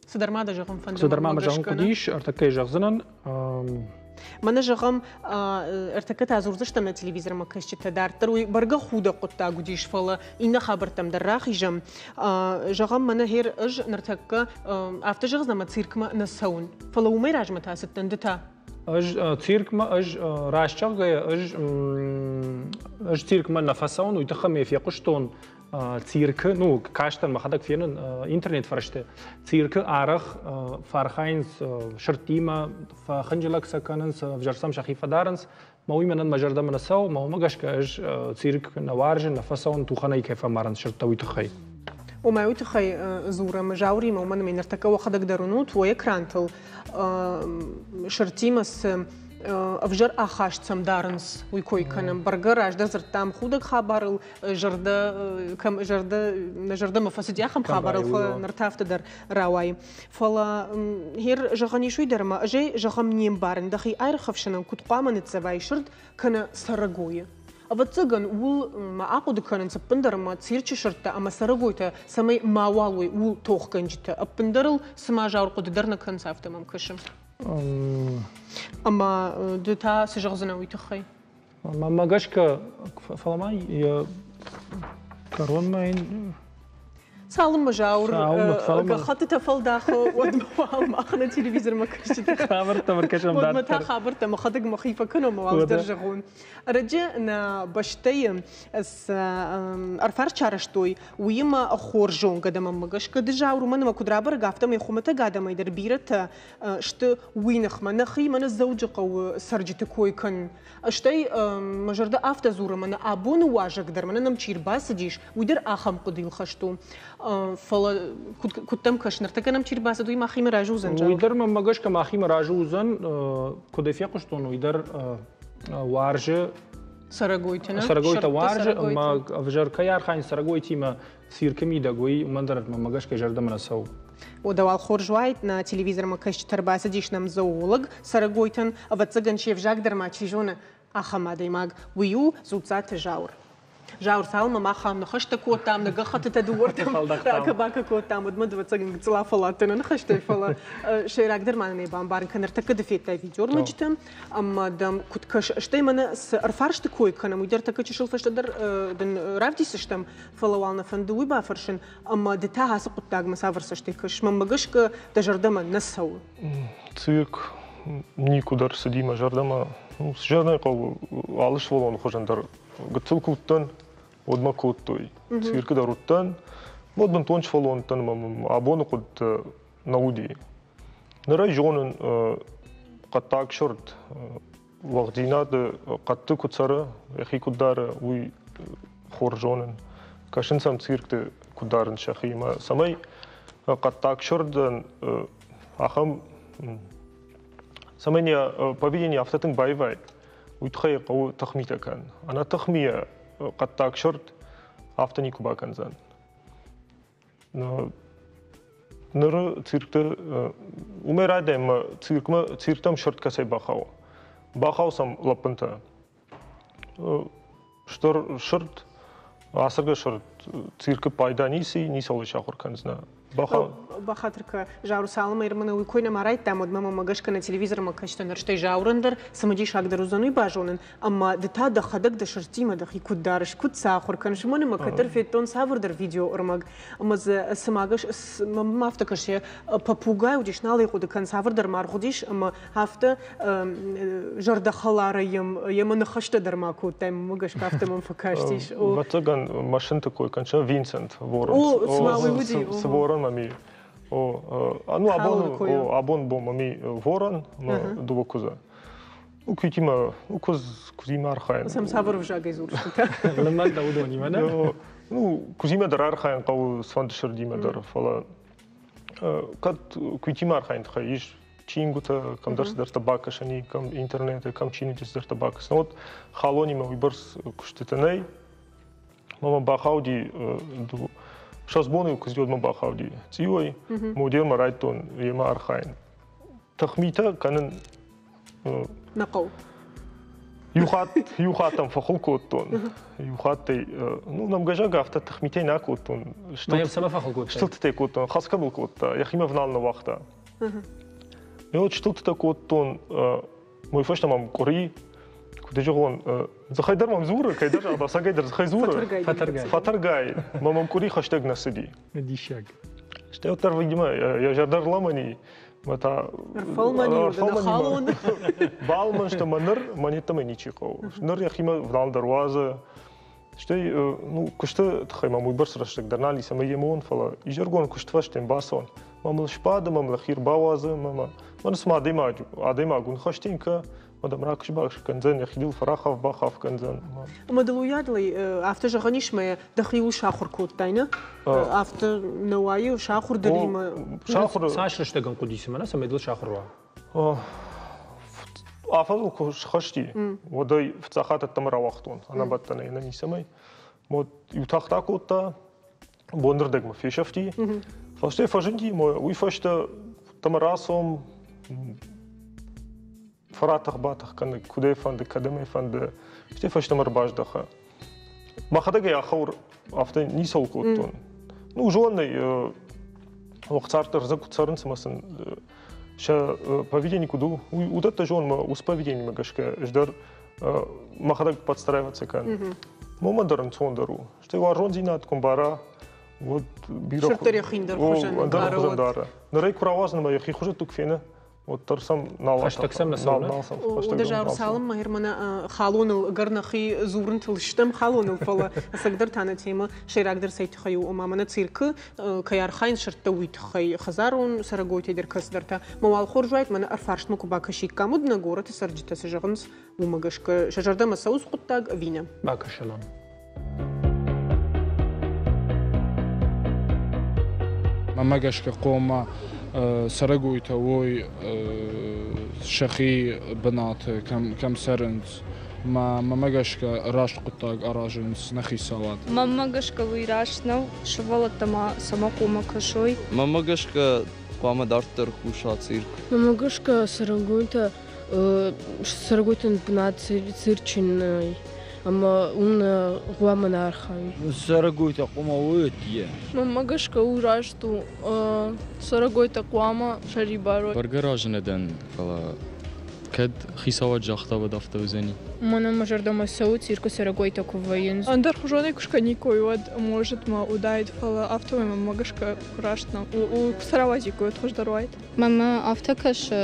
Цыдӕр ма дӕ зӕгъын фӕнды? Цыдӕр ма мӕ зӕгъын хъуыдис, ӕртӕккӕйы зӕгъдзынӕн. Мӕнӕ зӕгъӕм, ӕртӕккӕ та дзурдзыстӕм нӕ телевизормӕ кӕсджытӕ дарддӕр. Уый бӕргӕ худӕг хъуыддаг уыдис, фӕлӕ иннӕ хабӕрттӕм дӕр рахизӕм. Зӕгъӕм, мӕнӕ гъер ӕз ныртӕккӕ афтӕ зӕгъдзынӕн, ӕмӕ циркмӕ нӕ цӕуын. Фӕлӕ уымӕй размӕ та цыдтӕн ды та. Ӕз циркмӕ, ӕз раст зӕгъгӕйӕ, ӕз ӕз циркмӕ нӕ фӕцӕуын, уый тыххӕй ме фехъуыстон циркы, ну, кастӕн мӕхӕдӕг фенын интернет-фӕрсты, циркы арӕх фӕархайынц сырдтимӕ, фӕхынджылӕг сӕ кӕнынц, ӕвзӕр сӕм сӕхи фӕдарынц. Мӕ уый мӕнӕн мӕ зӕрдӕмӕ нӕ цӕуы, мӕ уымӕ гӕсгӕ ӕз цирк нӕ уарзын, нӕ фӕцӕуын, тухӕнӕй кӕй фӕмарынц сырдтӕ, уый тыххӕй. Омӕ уый тыххӕй дзурӕм Зауыримӕ, уымӕн ӕмӕ ныртӕккӕ уӕхӕдӕг дӕр уынут, уӕ экрантыл сырдтимӕ цы ӕвзӕр ахаст сӕм дарынц, уый кой кӕнӕм. Бӕргӕ раздӕр дзырдтам худӕг хабарыл, зӕрдӕ кӕм зӕрдӕ нӕ зӕрдӕмӕ фӕцыди ахӕм хабарыл, фӕлӕ ныр та афтӕ дӕр рауайы. Фӕлӕ гъер зӕгъӕн ис уый дӕр, ӕмӕ ӕз ӕй зӕгъӕм не мбарын, дӕхи аирхӕфсынӕн куыд хъуамӕ ныццӕвай сырд кӕнӕ цӕрӕгойы. Ӕвӕццӕгӕн, ууыл ма ахъуыды кӕнынц ӕппындӕр ӕмӕ цирчы сырдтӕ ӕмӕ цӕрӕгойтӕ цӕмӕй мауал уой, ууыл тохгӕнджытӕ. Ӕппындӕр ыл цыма зауыр хъуыды дӕр нӕ кӕнынц, афтӕ мӕм кӕсы. Ӕмӕ ды та цы зӕгъдзынӕ уый тыххӕй? Мӕнмӕ гӕсгӕ, фӕлӕ ма йӕ кӕронмӕ йын Цалынмӕ Зауыр гӕххӕттытӕ фӕлдахы, уӕдмӕ уал мах нӕ телевизормӕ кӕсджыты хабӕрттӕм ӕркӕсӕм. Уӕдмӕ та хабӕрттӕ мӕхӕдӕг мӕхи фӕкӕнон, ӕмӕ уал дӕр зӕгъон. Ӕрӕджы нӕ бӕстӕйы цы ӕрфарст сарӕзтой, уыимӕ хорз зонгӕ дӕ мӕнмӕ гӕсгӕ ды, Зауыр, уымӕн ӕмӕ куыд рабӕрӕг, афтӕмӕй хуымӕтӕг адӕмӕй дӕр бирӕтӕ сты уый ныхмӕ. Нӕхи мӕнӕ Дзӕуджыхъӕуы цӕрджыты кой кӕнын. Стӕй мӕ зӕрдӕ афтӕ дзуры, мӕнӕ абоны уазӕг дӕр, мӕнӕ нӕм чи рбацыдис, уый дӕр ахӕм хъуыдыйыл хӕст у. Фӕлӕ куыд дӕм кӕсы, ныртӕккӕ нӕм чи рбацыд, уый махимӕ разы уыдзӕн? Уый дӕр мӕнмӕ гӕсгӕ махимӕ разы уыдзӕн. Куыд ӕй фехъуыстон, уый дӕр уарзы цӕрӕгойты, нӕ? Цӕрӕгойтӕ уарзы ӕмӕ ӕвзӕр кӕй архайынц цӕрӕгойтимӕ циркы мидӕг, уый уымӕн дӕр мӕнмӕ гӕсгӕ зӕрдӕмӕ нӕ цӕуы. Уӕдӕ уал хорз уаид, нӕ телевизормӕ кӕсджытӕ ӕрбацыдис нӕм зоолог цӕрӕгойтӕн, ӕвӕццӕгӕн, се взаг дӕр ма чи зоны, ахӕм адӕймаг. Уый у Дзуццаты Зауыр. Зауыр, цалынмӕ мах ам ныхӕстӕ кодтам, нӕ гӕххӕттытӕ дыууӕрдӕм ракӕ-бакӕ кодтам, уӕдмӕ дывӕццӕгӕн гыццыл афӕлладтӕн нӕ ныхӕстӕй, фӕлӕ сӕйрагдӕр ма нын ӕй бамбарын кӕн, ныртӕккӕ ды федтай видеоӕрмӕджытӕ, ӕмӕ дӕм куыд кӕсы, стӕй мӕнӕ цы ӕрфарсты кой кӕнӕм, уый дӕр тӕккӕ чысыл фӕстӕдӕр дын равдисдзыстӕм, фӕлӕ уал нӕ фӕнды уый бафӕрсын, ӕмӕ ды та ацы хъуыддагмӕ цавӕр цӕстӕй кӕсыс, мӕнмӕ гӕсгӕ дӕ зӕрдӕмӕ нӕ цӕуы. Цирк никуыдӕр цыди мӕ зӕрдӕмӕ. Ну, цы зӕрдӕйы хъӕуы, алы сывӕллоны хуызӕн дӕр гыццыл куы уыдтӕн, уӕд мӕ кодтой. Циркы дӕр уыдтӕн, уӕд бынтон сывӕллон уыдтӕн ӕмӕ мӕм абоны хъуыдты нӕ уыди. Ныр ӕй зонын, хъӕддаг сырд уӕгъддзинады хъӕдты куыд цӕры, йӕхи куыд дары, уый хорз зонын. Кӕсын сӕм циркты куыд дарынц сӕхи ӕмӕ цӕмӕй хъӕддаг сырдӕн ахӕм цӕмӕй нӕ поведение афтӕ тынг баивай, уый тыххӕй хъӕуы тыхмитӕ кӕнын. Ӕнӕ тыхмийӕ хъӕддаг сырд афтӕ никуы бакӕндзӕн. Ныры циркты уымӕй райдайӕм циркмӕ цирктӕм сырд кӕцӕй бахауы. Бахауы сӕм лӕппынтӕ. Стыр сырд, ацӕргӕ сырд циркы пайда ницы, ницӕуыл сахуыр кӕндзынӕ. Бахатыр кӕ, Заур, цалынмӕ Ирмӕ уый кой нӕма райдтам, уӕдмӕ мӕм гӕсгӕ нӕ телевизормӕ кӕсдӕн, стӕй Заурӕн дӕр цымыдисагдӕр уыдзӕн уый базонын, ӕмӕ ды та дӕхӕдӕг дӕ сырдтимӕ дӕхи куыд дарыс, куыд сӕ ахуыр кӕныс, уымӕн ӕмӕ кӕддӕр федтон цавӕрдӕр видеоӕрмӕг, ӕмӕ дзы цыма мӕм афтӕ кӕсы, попугай уыдис, нал ӕй хъуыды кӕн, цавӕрдӕр маргъ уыдис, ӕмӕ афтӕ зӕрдӕхӕларӕй йӕм йемӕ ныхӕстӕ дӕр ма кодтай, мӕ гӕсгӕ афтӕ мӕм фӕкастис. Ӕвӕццӕгӕн, машинты кой кӕнча Винсент Ворон. О, цыма уый уыди. Цы Ворон мӕм О, ну абон, о, абон бон мӕм Ворон, мӕ дыууӕ куыдзы. Ну, куитимӕ, ну, куыдз, куыдзимӕ архайын. Сӕм цавӕр ӕвзагӕй дзурыс? Лымӕн дӕ уыдонимӕ, нӕ? Ну, куыдзимӕ дӕр архайын хъӕуы, цыфӕнды сырдимӕ дӕр, фӕлӕ кӕд куитимӕ архайын тыххӕй ис чингуытӕ, кӕмдӕр цыдӕртӕ бакӕсӕн и, кӕм интернеты, кӕм чиныджы цыдӕртӕ бакӕсӕн. Вот халонимӕ уыйбӕрц куыстытӕ нӕй. Мама бахауди, сӕс боны куыдз мӕ бахауди цъиуӕй, модермӕ райдтон йемӕ архайын. Тыхмитӕ кӕнын нӕ хъӕуы. Иу хатт, иу хатт ӕм фӕхуыл кодтон. Иу хаттӕй, ну, нӕмгӕзӕг афтӕ тыхмитӕй нӕ кодтон. Цӕмӕ фӕхуыл кодтай? Стылдтытӕ кодтон, хӕцгӕ мыл кодта, йӕхимӕ внал нӕ уагъта. Вот стылдтытӕ кодтон, мой фӕстӕ мӕм къуыри, куыд зӕгъон, дзыхӕй дӕр мӕм дзуры, кӕйдӕр загъта, цӕгӕй дӕр дзыхӕй дзуры. Фӕтӕргай. Фӕтӕргай. Мӕ мӕм къуыри хӕстӕг нӕ цыди. Диссаг. Стӕй уӕддӕр, видимо, йӕ зӕрдӕ ӕрлӕмӕни, мӕ та ӕрфӕлмӕни, Балмӕн сты мӕ ныр мӕ ничи хъӕуы. Ныр йӕхимӕ внал дӕр уадзы. Стӕй, ну, куысты тыххӕй мӕм уыйбӕрц рӕстӕг дӕр нал ис, ӕмӕ йемӕ уон, фӕлӕ изӕргон куыст фӕстӕм бацӕуон. Мӕ мыл сбады, мӕ мыл хи рбауадзы, мӕ мӕ мӕн цыма адӕймаг, адӕймаг уын хӕстинкӕ, мӕ дӕм ракыс-бакыс кӕндзӕн, йӕхи дыл фӕрахаф-бахаф кӕндзӕн. Ӕмӕ дыл уыйадыл афтӕ зӕгъӕн ис, мӕ дӕхиуыл сахуыр кодтай, нӕ? Афтӕ нӕ уайы, сахуыр дӕримӕ. Сахуыр. Цас рӕстӕг ын хъуыди цымӕ, нӕ, цӕмӕй дыл сахуыр уа? Афӕдзыл куы схызти, уӕд ӕй фыццаг хатт ӕддӕмӕ рауагътон, ӕнӕбӕттӕнӕй, ӕнӕ ницӕмӕй. Вот иу тахт акодта, бонырдӕгмӕ фесӕфти. Фӕстӕ фӕзынди, уый фӕстӕ ӕддӕмӕ рацом, фӕратӕх-батӕх кӕны, куыд ӕй фӕнды, кӕдӕм ӕй фӕнды, стӕй фӕстӕмӕ ӕрбаздӕхы. Мӕхӕдӕг ӕй ахаур афтӕ ницӕуыл кодтон. Ну, зонын ӕй, охцард ӕрдзӕ куыд цӕрынц ӕмӕ сын сӕ поведение куыд у, уыдӕттӕ зон мӕ уыцы поведениемӕ гӕсгӕ ӕз дӕр мӕхӕдӕг подстраиваться кӕн. Уымӕн дӕр ӕнцондӕр у. Стӕй уарзондзинад куы мбара, уӕд бирӕ Сырддӕр йӕхи ӕндӕр хуызӕн ӕндӕр хуызӕн дары. Ныр ӕй куы рауадзын ӕмӕ йӕхи хуызӕтты куы фены, уӕддӕр сӕм нал Хӕстӕг сӕм нӕ цӕуы, нал сӕм хӕстӕг Уӕдӕ Зауыр, цалынмӕ мӕнӕ халоныл ӕгӕр нӕхи дзурынтыл стӕм халоныл, фӕлӕ ӕцӕгдӕр та нӕ темӕ сӕйрагдӕр цӕй тыххӕй у, ома мӕнӕ циркы кӕй архайынц сырдтӕ, уый тыххӕй хӕдзарон цӕрӕгойтӕй дӕр кӕцыдӕртӕ. Мӕ уал хорз уаид, мӕнӕ ӕрфарстмӕ куы бакӕсиккам, уӕд нӕ горӕты цӕрджытӕ цы зӕгъынц, уымӕ гӕсгӕ сӕ зӕрдӕмӕ цӕуы хъуыддаг ӕви нӕ? Бакӕсӕм. Мӕнмӕ гӕсгӕ хъуамӕ цӕрӕгойтӕ уой сӕхи бынаты, кӕм цӕрынц. Мӕнмӕ гӕсгӕ раст хъуыддаг аразынц нӕ хицауад. Мӕнмӕ гӕсгӕ уый раст нӕу, сывӕллӕттӕ ма цӕмӕ хъуамӕ кӕсой. Мӕнмӕ гӕсгӕ хъуамӕ дарддӕр куса цирк. Мӕнмӕ гӕсгӕ цӕрӕгойтӕ цӕрӕгойтӕн бынат цирчы нӕй. Ӕмӕ уым хъуамӕ нӕ архайой. Цӕрӕгойтӕ хъуамӕ уой ӕддейӕ. Мӕнмӕ гӕсгӕ у раст у. Цӕрӕгойтӕ хъуамӕ сӕрибар уой. Бӕргӕ разы нӕ дӕн, фӕлӕ кӕд хицауад загъта, уӕд афтӕ уыдзӕни. Мӕнӕн мӕ зӕрдӕмӕ цӕуы, циркы цӕрӕгойтӕ куы вӕййынц. Ӕндӕрхуызонӕй куы скӕниккой, уӕд может ма уыдаид, фӕлӕ афтӕмӕй мӕнмӕ гӕсгӕ раст нӕу. Куы сӕ рауадзиккой, уӕд хуыздӕр уаид. Мӕнмӕ афтӕ кӕсы,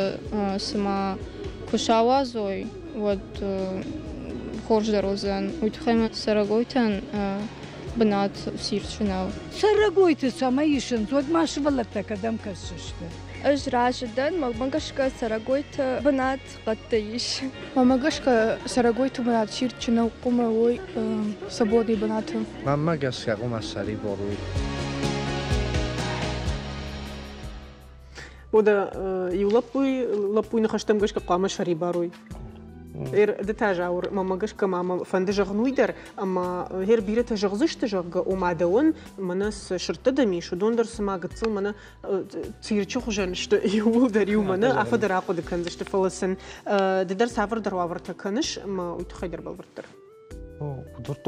цыма куы сауадзой, уӕд хорздӕр уыдзӕн. Уый тыххӕй ма цӕрӕгойтӕн бынат цирчы нӕу. Цӕрӕгойты цӕмӕй исынц, уӕд ма сывӕллӕттӕ кӕдӕм кӕсдзысты? Ӕз разы дӕн, мӕнмӕ гӕсгӕ цӕрӕгойты бынат хъӕдты ис. Мӕнмӕ гӕсгӕ цӕрӕгойты бынат цирчы нӕу, хъуамӕ уой свободный бынаты. Мӕнмӕ гӕсгӕ хъуамӕ сӕрибар уой. Уӕдӕ иу лӕппуйы лӕппуйы ныхӕстӕм гӕсгӕ хъуамӕ сӕрибар уой. Ды та, Зауыр, мӕнмӕ гӕсгӕ ма мӕ фӕнды зӕгъын уый дӕр, ӕмӕ гъер бирӕтӕ зӕгъдзысты, зӕгъгӕ, ома дӕуӕн мӕнӕ цы сырдтӕ дӕм ис, уыдон дӕр цыма гыццыл мӕнӕ цирчы хуызӕн сты иууылдӕр иу мӕнӕ афтӕ дӕр ахъуыды кӕндзысты, фӕлӕ сын ды дӕр цавӕрдӕр уавӕртӕ кӕныс ӕмӕ уый тыххӕй дӕр бӕлвырддӕр. Куыд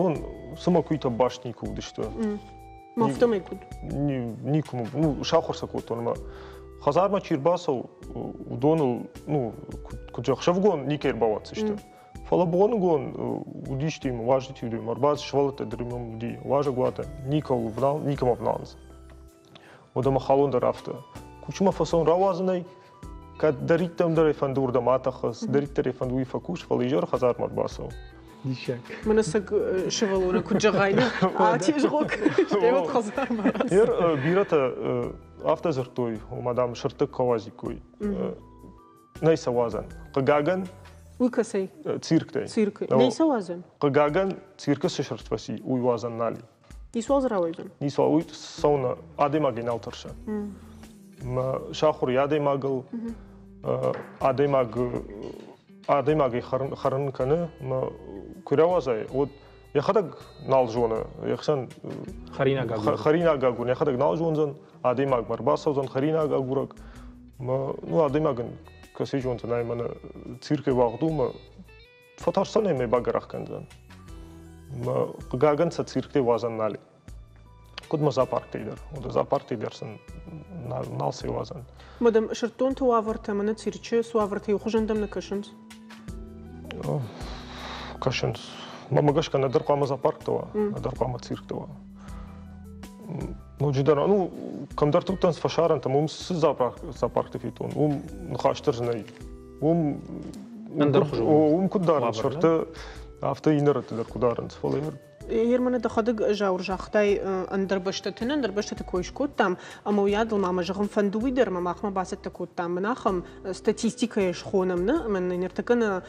цыма куыйтӕ баст никуы уыдысты. Афтӕмӕй куыд? Никуы, ну, сахуыр сӕ кодтон ӕмӕ хӕдзармӕ чи рбацӕуы, уыдоныл, ну, куыд ӕхсӕвгон никӕй ӕрбауадздзысты. Фӕлӕ боныгон уыдисты им, уазджытӕ уыди, ӕрбацыд сывӕллӕттӕ дӕр им уыди, уазӕгуаты никӕуыл внал, никӕмӕ вналынц. Уӕдӕ мӕ халон дӕр афтӕ. Кучмӕ фӕсон рауадзынӕй, кӕддӕриддӕр дӕр ӕй фӕнды уырдӕм атӕхы, цыдӕриддӕр ӕй фӕнды, уый фӕкус, фӕлӕ изӕры хӕдзармӕ ӕрбацӕуы. Диссаг. Мӕнӕ сӕг сывӕллоны куыд зӕгъай, нӕ? Атезгъо стӕй уӕд хӕдзармӕ Ер бирӕтӕ афтӕ дзырдтой, ома, дам, сырдты куы ауадзиккой. Нӕй сӕ уадзӕн. Хъыгагӕн, Уый кӕцӕй? Цирктӕй. Циркы. Нӕй сӕ уадзӕн? Хъыгагӕн, циркы цы сырд фӕци, уый уадзӕн нал и. Ницуал дзы рауайдзӕн? Ницуал. Уый цӕуы адӕймагӕй нал тӕрсы. Мӕ сахуыр и адӕймагыл, адӕймаг адӕймагӕй хӕрын кӕны, мӕ куы рауадзай, уӕд йӕхӕдӕг нал зоны, йе хсӕн хӕринаг агурын. Хӕринаг агурын йӕхӕдӕг нал зондзӕн, адӕймагмӕ ӕрбацӕудзӕн хӕринаг агурӕг. Мӕ, ну, адӕймагӕн кӕцы зондзӕн, ай мӕнӕ циркӕй уагъд у, мӕ фӕтӕрсдзӕн ӕмӕ багӕрах кӕндзӕн. Мӕ хъыгагӕн сӕ цирктӕй уадзӕн нал и. Куыд ма зоопарктӕй дӕр. Уӕдӕ зоопарктӕй дӕр сын нал сӕ уадзӕн. Мадам, сырддонты уавӕртӕ мӕнӕ цирчы цы уавӕртӕ иу хуызӕн дӕм нӕ кӕсынц? Кӕсынц. Мӕнмӕ гӕсгӕ нӕдӕр хъуамӕ зоопаркты уа, нӕдӕр хъуамӕ циркты уа. Ноджыдӕр, ну, кӕмдӕрты уыдтӕн фӕсарӕнтӕм, уым цы зоопаркты федтон, уым ныхас дӕр нӕй. Уым ӕндӕрхуызон. Уым куыд дарынц сырдты, афтӕ иннӕ рӕтты дӕр куыд дарынц, фӕлӕ Ерманы дӕхӕдӕг Зауыр загътай ӕндӕр бӕстӕты, ӕндӕр бӕстӕты кой скодтам, ӕмӕ уыйадыл ма мӕ зӕгъын фӕнды уый дӕр, ӕмӕ махмӕ бацӕттӕ кодтам мын ахӕм статистикӕйы схонӕм, нӕ, ӕмӕ ныртӕккӕ нӕ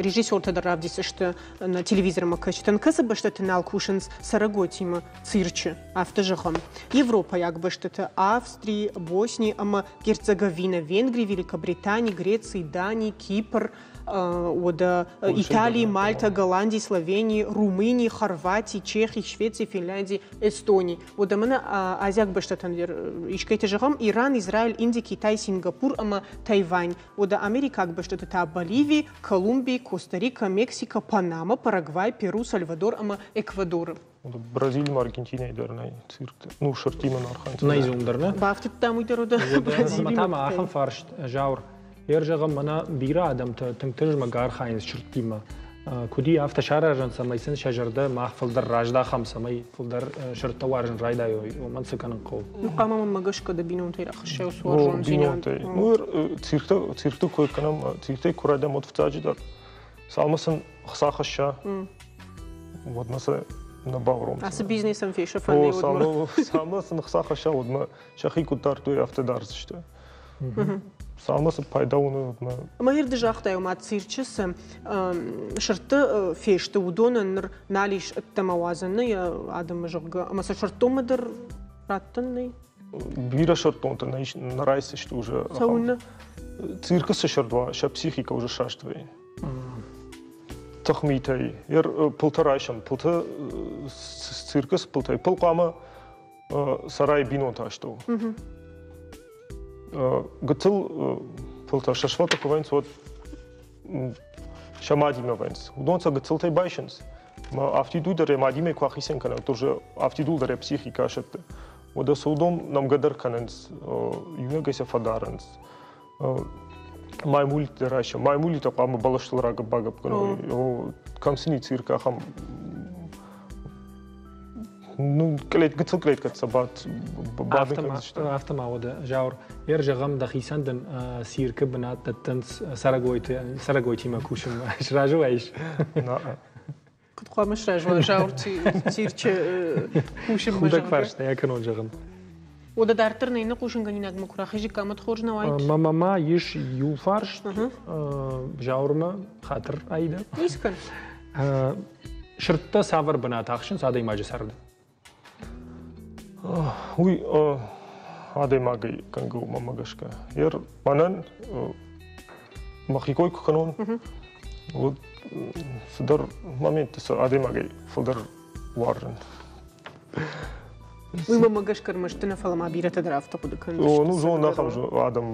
режиссертӕ дӕр равдисдзысты нӕ телевизормӕ кӕсджытӕн, кӕцы бӕстӕты нал кусынц цӕрӕгойтимӕ цирчы, афтӕ зӕгъӕм. Европӕйаг бӕстӕты Австри, Босни ӕмӕ Герцеговинӕ, Венгри, Великобритани, Греци, Дани, Кипр, уӕдӕ Итали, Мальта, Голланди, Словени, Румыни, Хорвати, Чехи, Швеци, Финлянди, Эстони. Уӕдӕ мӕнӕ азиаг бӕстӕтӕн дӕр искӕйты зӕгъӕм, Иран, Израиль, Инди, Китай, Сингапур ӕмӕ Тайвань. Уӕдӕ америкаг бӕстӕты та Боливи, Колумби, Коста-Рика, Мексикӕ, Панама, Парагвай, Перу, Сальвадор ӕмӕ Эквадоры. Бразилимӕ Аргентинӕйы дӕр нӕй циркты. Ну, сырдтимӕ архайынц. Нӕй зон дӕр, нӕ? Бафтыдтам уый дӕр уыд Бразилимӕ. Та ма ахӕм фарст, Зауыр. Ер зӕгъӕм, мӕнӕ бирӕ адӕмтӕ тынг тызмӕг архайынц сырдтимӕ. Куыд и афтӕ саразӕн, цӕмӕй сын сӕ зӕрдӕ мах фылдӕр раздахӕм, цӕмӕй фылдӕр сырдтӕ уарзын райдайой, уымӕн цы кӕнын хъӕуы? Ну, хъуамӕ мӕнмӕ гӕсгӕ дӕ бинонтӕй рахӕссай уыцы уарзондзинад. Бинонтӕй. Ну, циркты, циркты кой кӕнӕм, цирктӕй куы райдӕм, уӕд фыццаджыдӕр цалынмӕ сын хца хӕсса, уӕдмӕ сӕ нӕ бауромдзынӕ. Ацы бизнесӕн фесӕфӕн нӕй уӕдмӕ. Цалынмӕ сын хца хӕсса, уӕдмӕ сӕхи куыд дардтой, афтӕ дардзысты. Цалынмӕ сын пайда уыны, уӕдмӕ. Ӕмӕ ды загътай, ома цирчы цы сырдты фесты, уыдонӕн ныр нал ис ӕддӕмӕ уадзӕн нӕ йӕ адӕмы, зӕгъгӕ, ӕмӕ сӕ сырддонмӕ дӕр раттӕн нӕй? Бирӕ сырддонтӕ нӕ райсдзысты уже. Цӕуылнӕ? Циркы цы сырд уа, сӕ психикӕ уже саст вӕййы. Тыхмитӕй. Пылтӕ райсӕм. Пылтӕ циркы цы пылтӕй. Пыл хъуамӕ сӕрайы бинонты астӕу. Гыццыл пылтӕ сӕ сывӕллӕттӕ куы вӕййынц, уӕд сӕ мадимӕ вӕййынц. Уыдон сӕ гыццылтӕй байсынц. Афтид уый дӕр йӕ мадимӕ куы ахицӕн кӕна, уӕд уже афтидул дӕр йӕ психикӕ асӕтты. Уӕдӕ сӕ уыдон нӕмгӕ дӕр кӕнынц, иунӕгӕй сӕ фӕдарынц. Маймулитӕ райсӕм. Маймулитӕ хъуамӕ бӕлӕстыл рагӕпп-багӕпп кӕной. Кӕм сын и цирк ахӕм ну, гыццыл кълеткӕ сӕ бадын кӕндзысты. Афтӕ ма уӕдӕ, Зауыр, ер зӕгъӕм, дӕхицӕн дын циркы бынат дӕттынц цӕрӕгойтимӕ кусынмӕ. Сразы уаис? Куыд хъуамӕ сразы уа Зауыр цирчы кусынмӕ? Худӕг фарста, йӕ кӕнон зӕгъын. Уӕдӕ дарддӕр нӕ иннӕ хъусынгӕнинагмӕ куы рахизиккам, уӕд хорз нӕ уаид? Мӕ ис иу фарст Зауырмӕ, хатыр Аида. Ницы кӕн. Сырдтӕ цавӕр бынат ахсынц адӕймаджы царды? Уый адӕймагӕй кӕнгӕ у, мӕнмӕ гӕсгӕ. Ер мӕнӕн мӕхи кой куы кӕнон, уӕд цыдӕр моментты цы адӕймагӕй фылдӕр уарзын. Уый мӕнмӕ гӕсгӕ ӕрмӕст нӕ, фӕлӕ ма бирӕтӕ дӕр афтӕ хъуыды кӕнынц. Ну, зон, ахӕм адӕм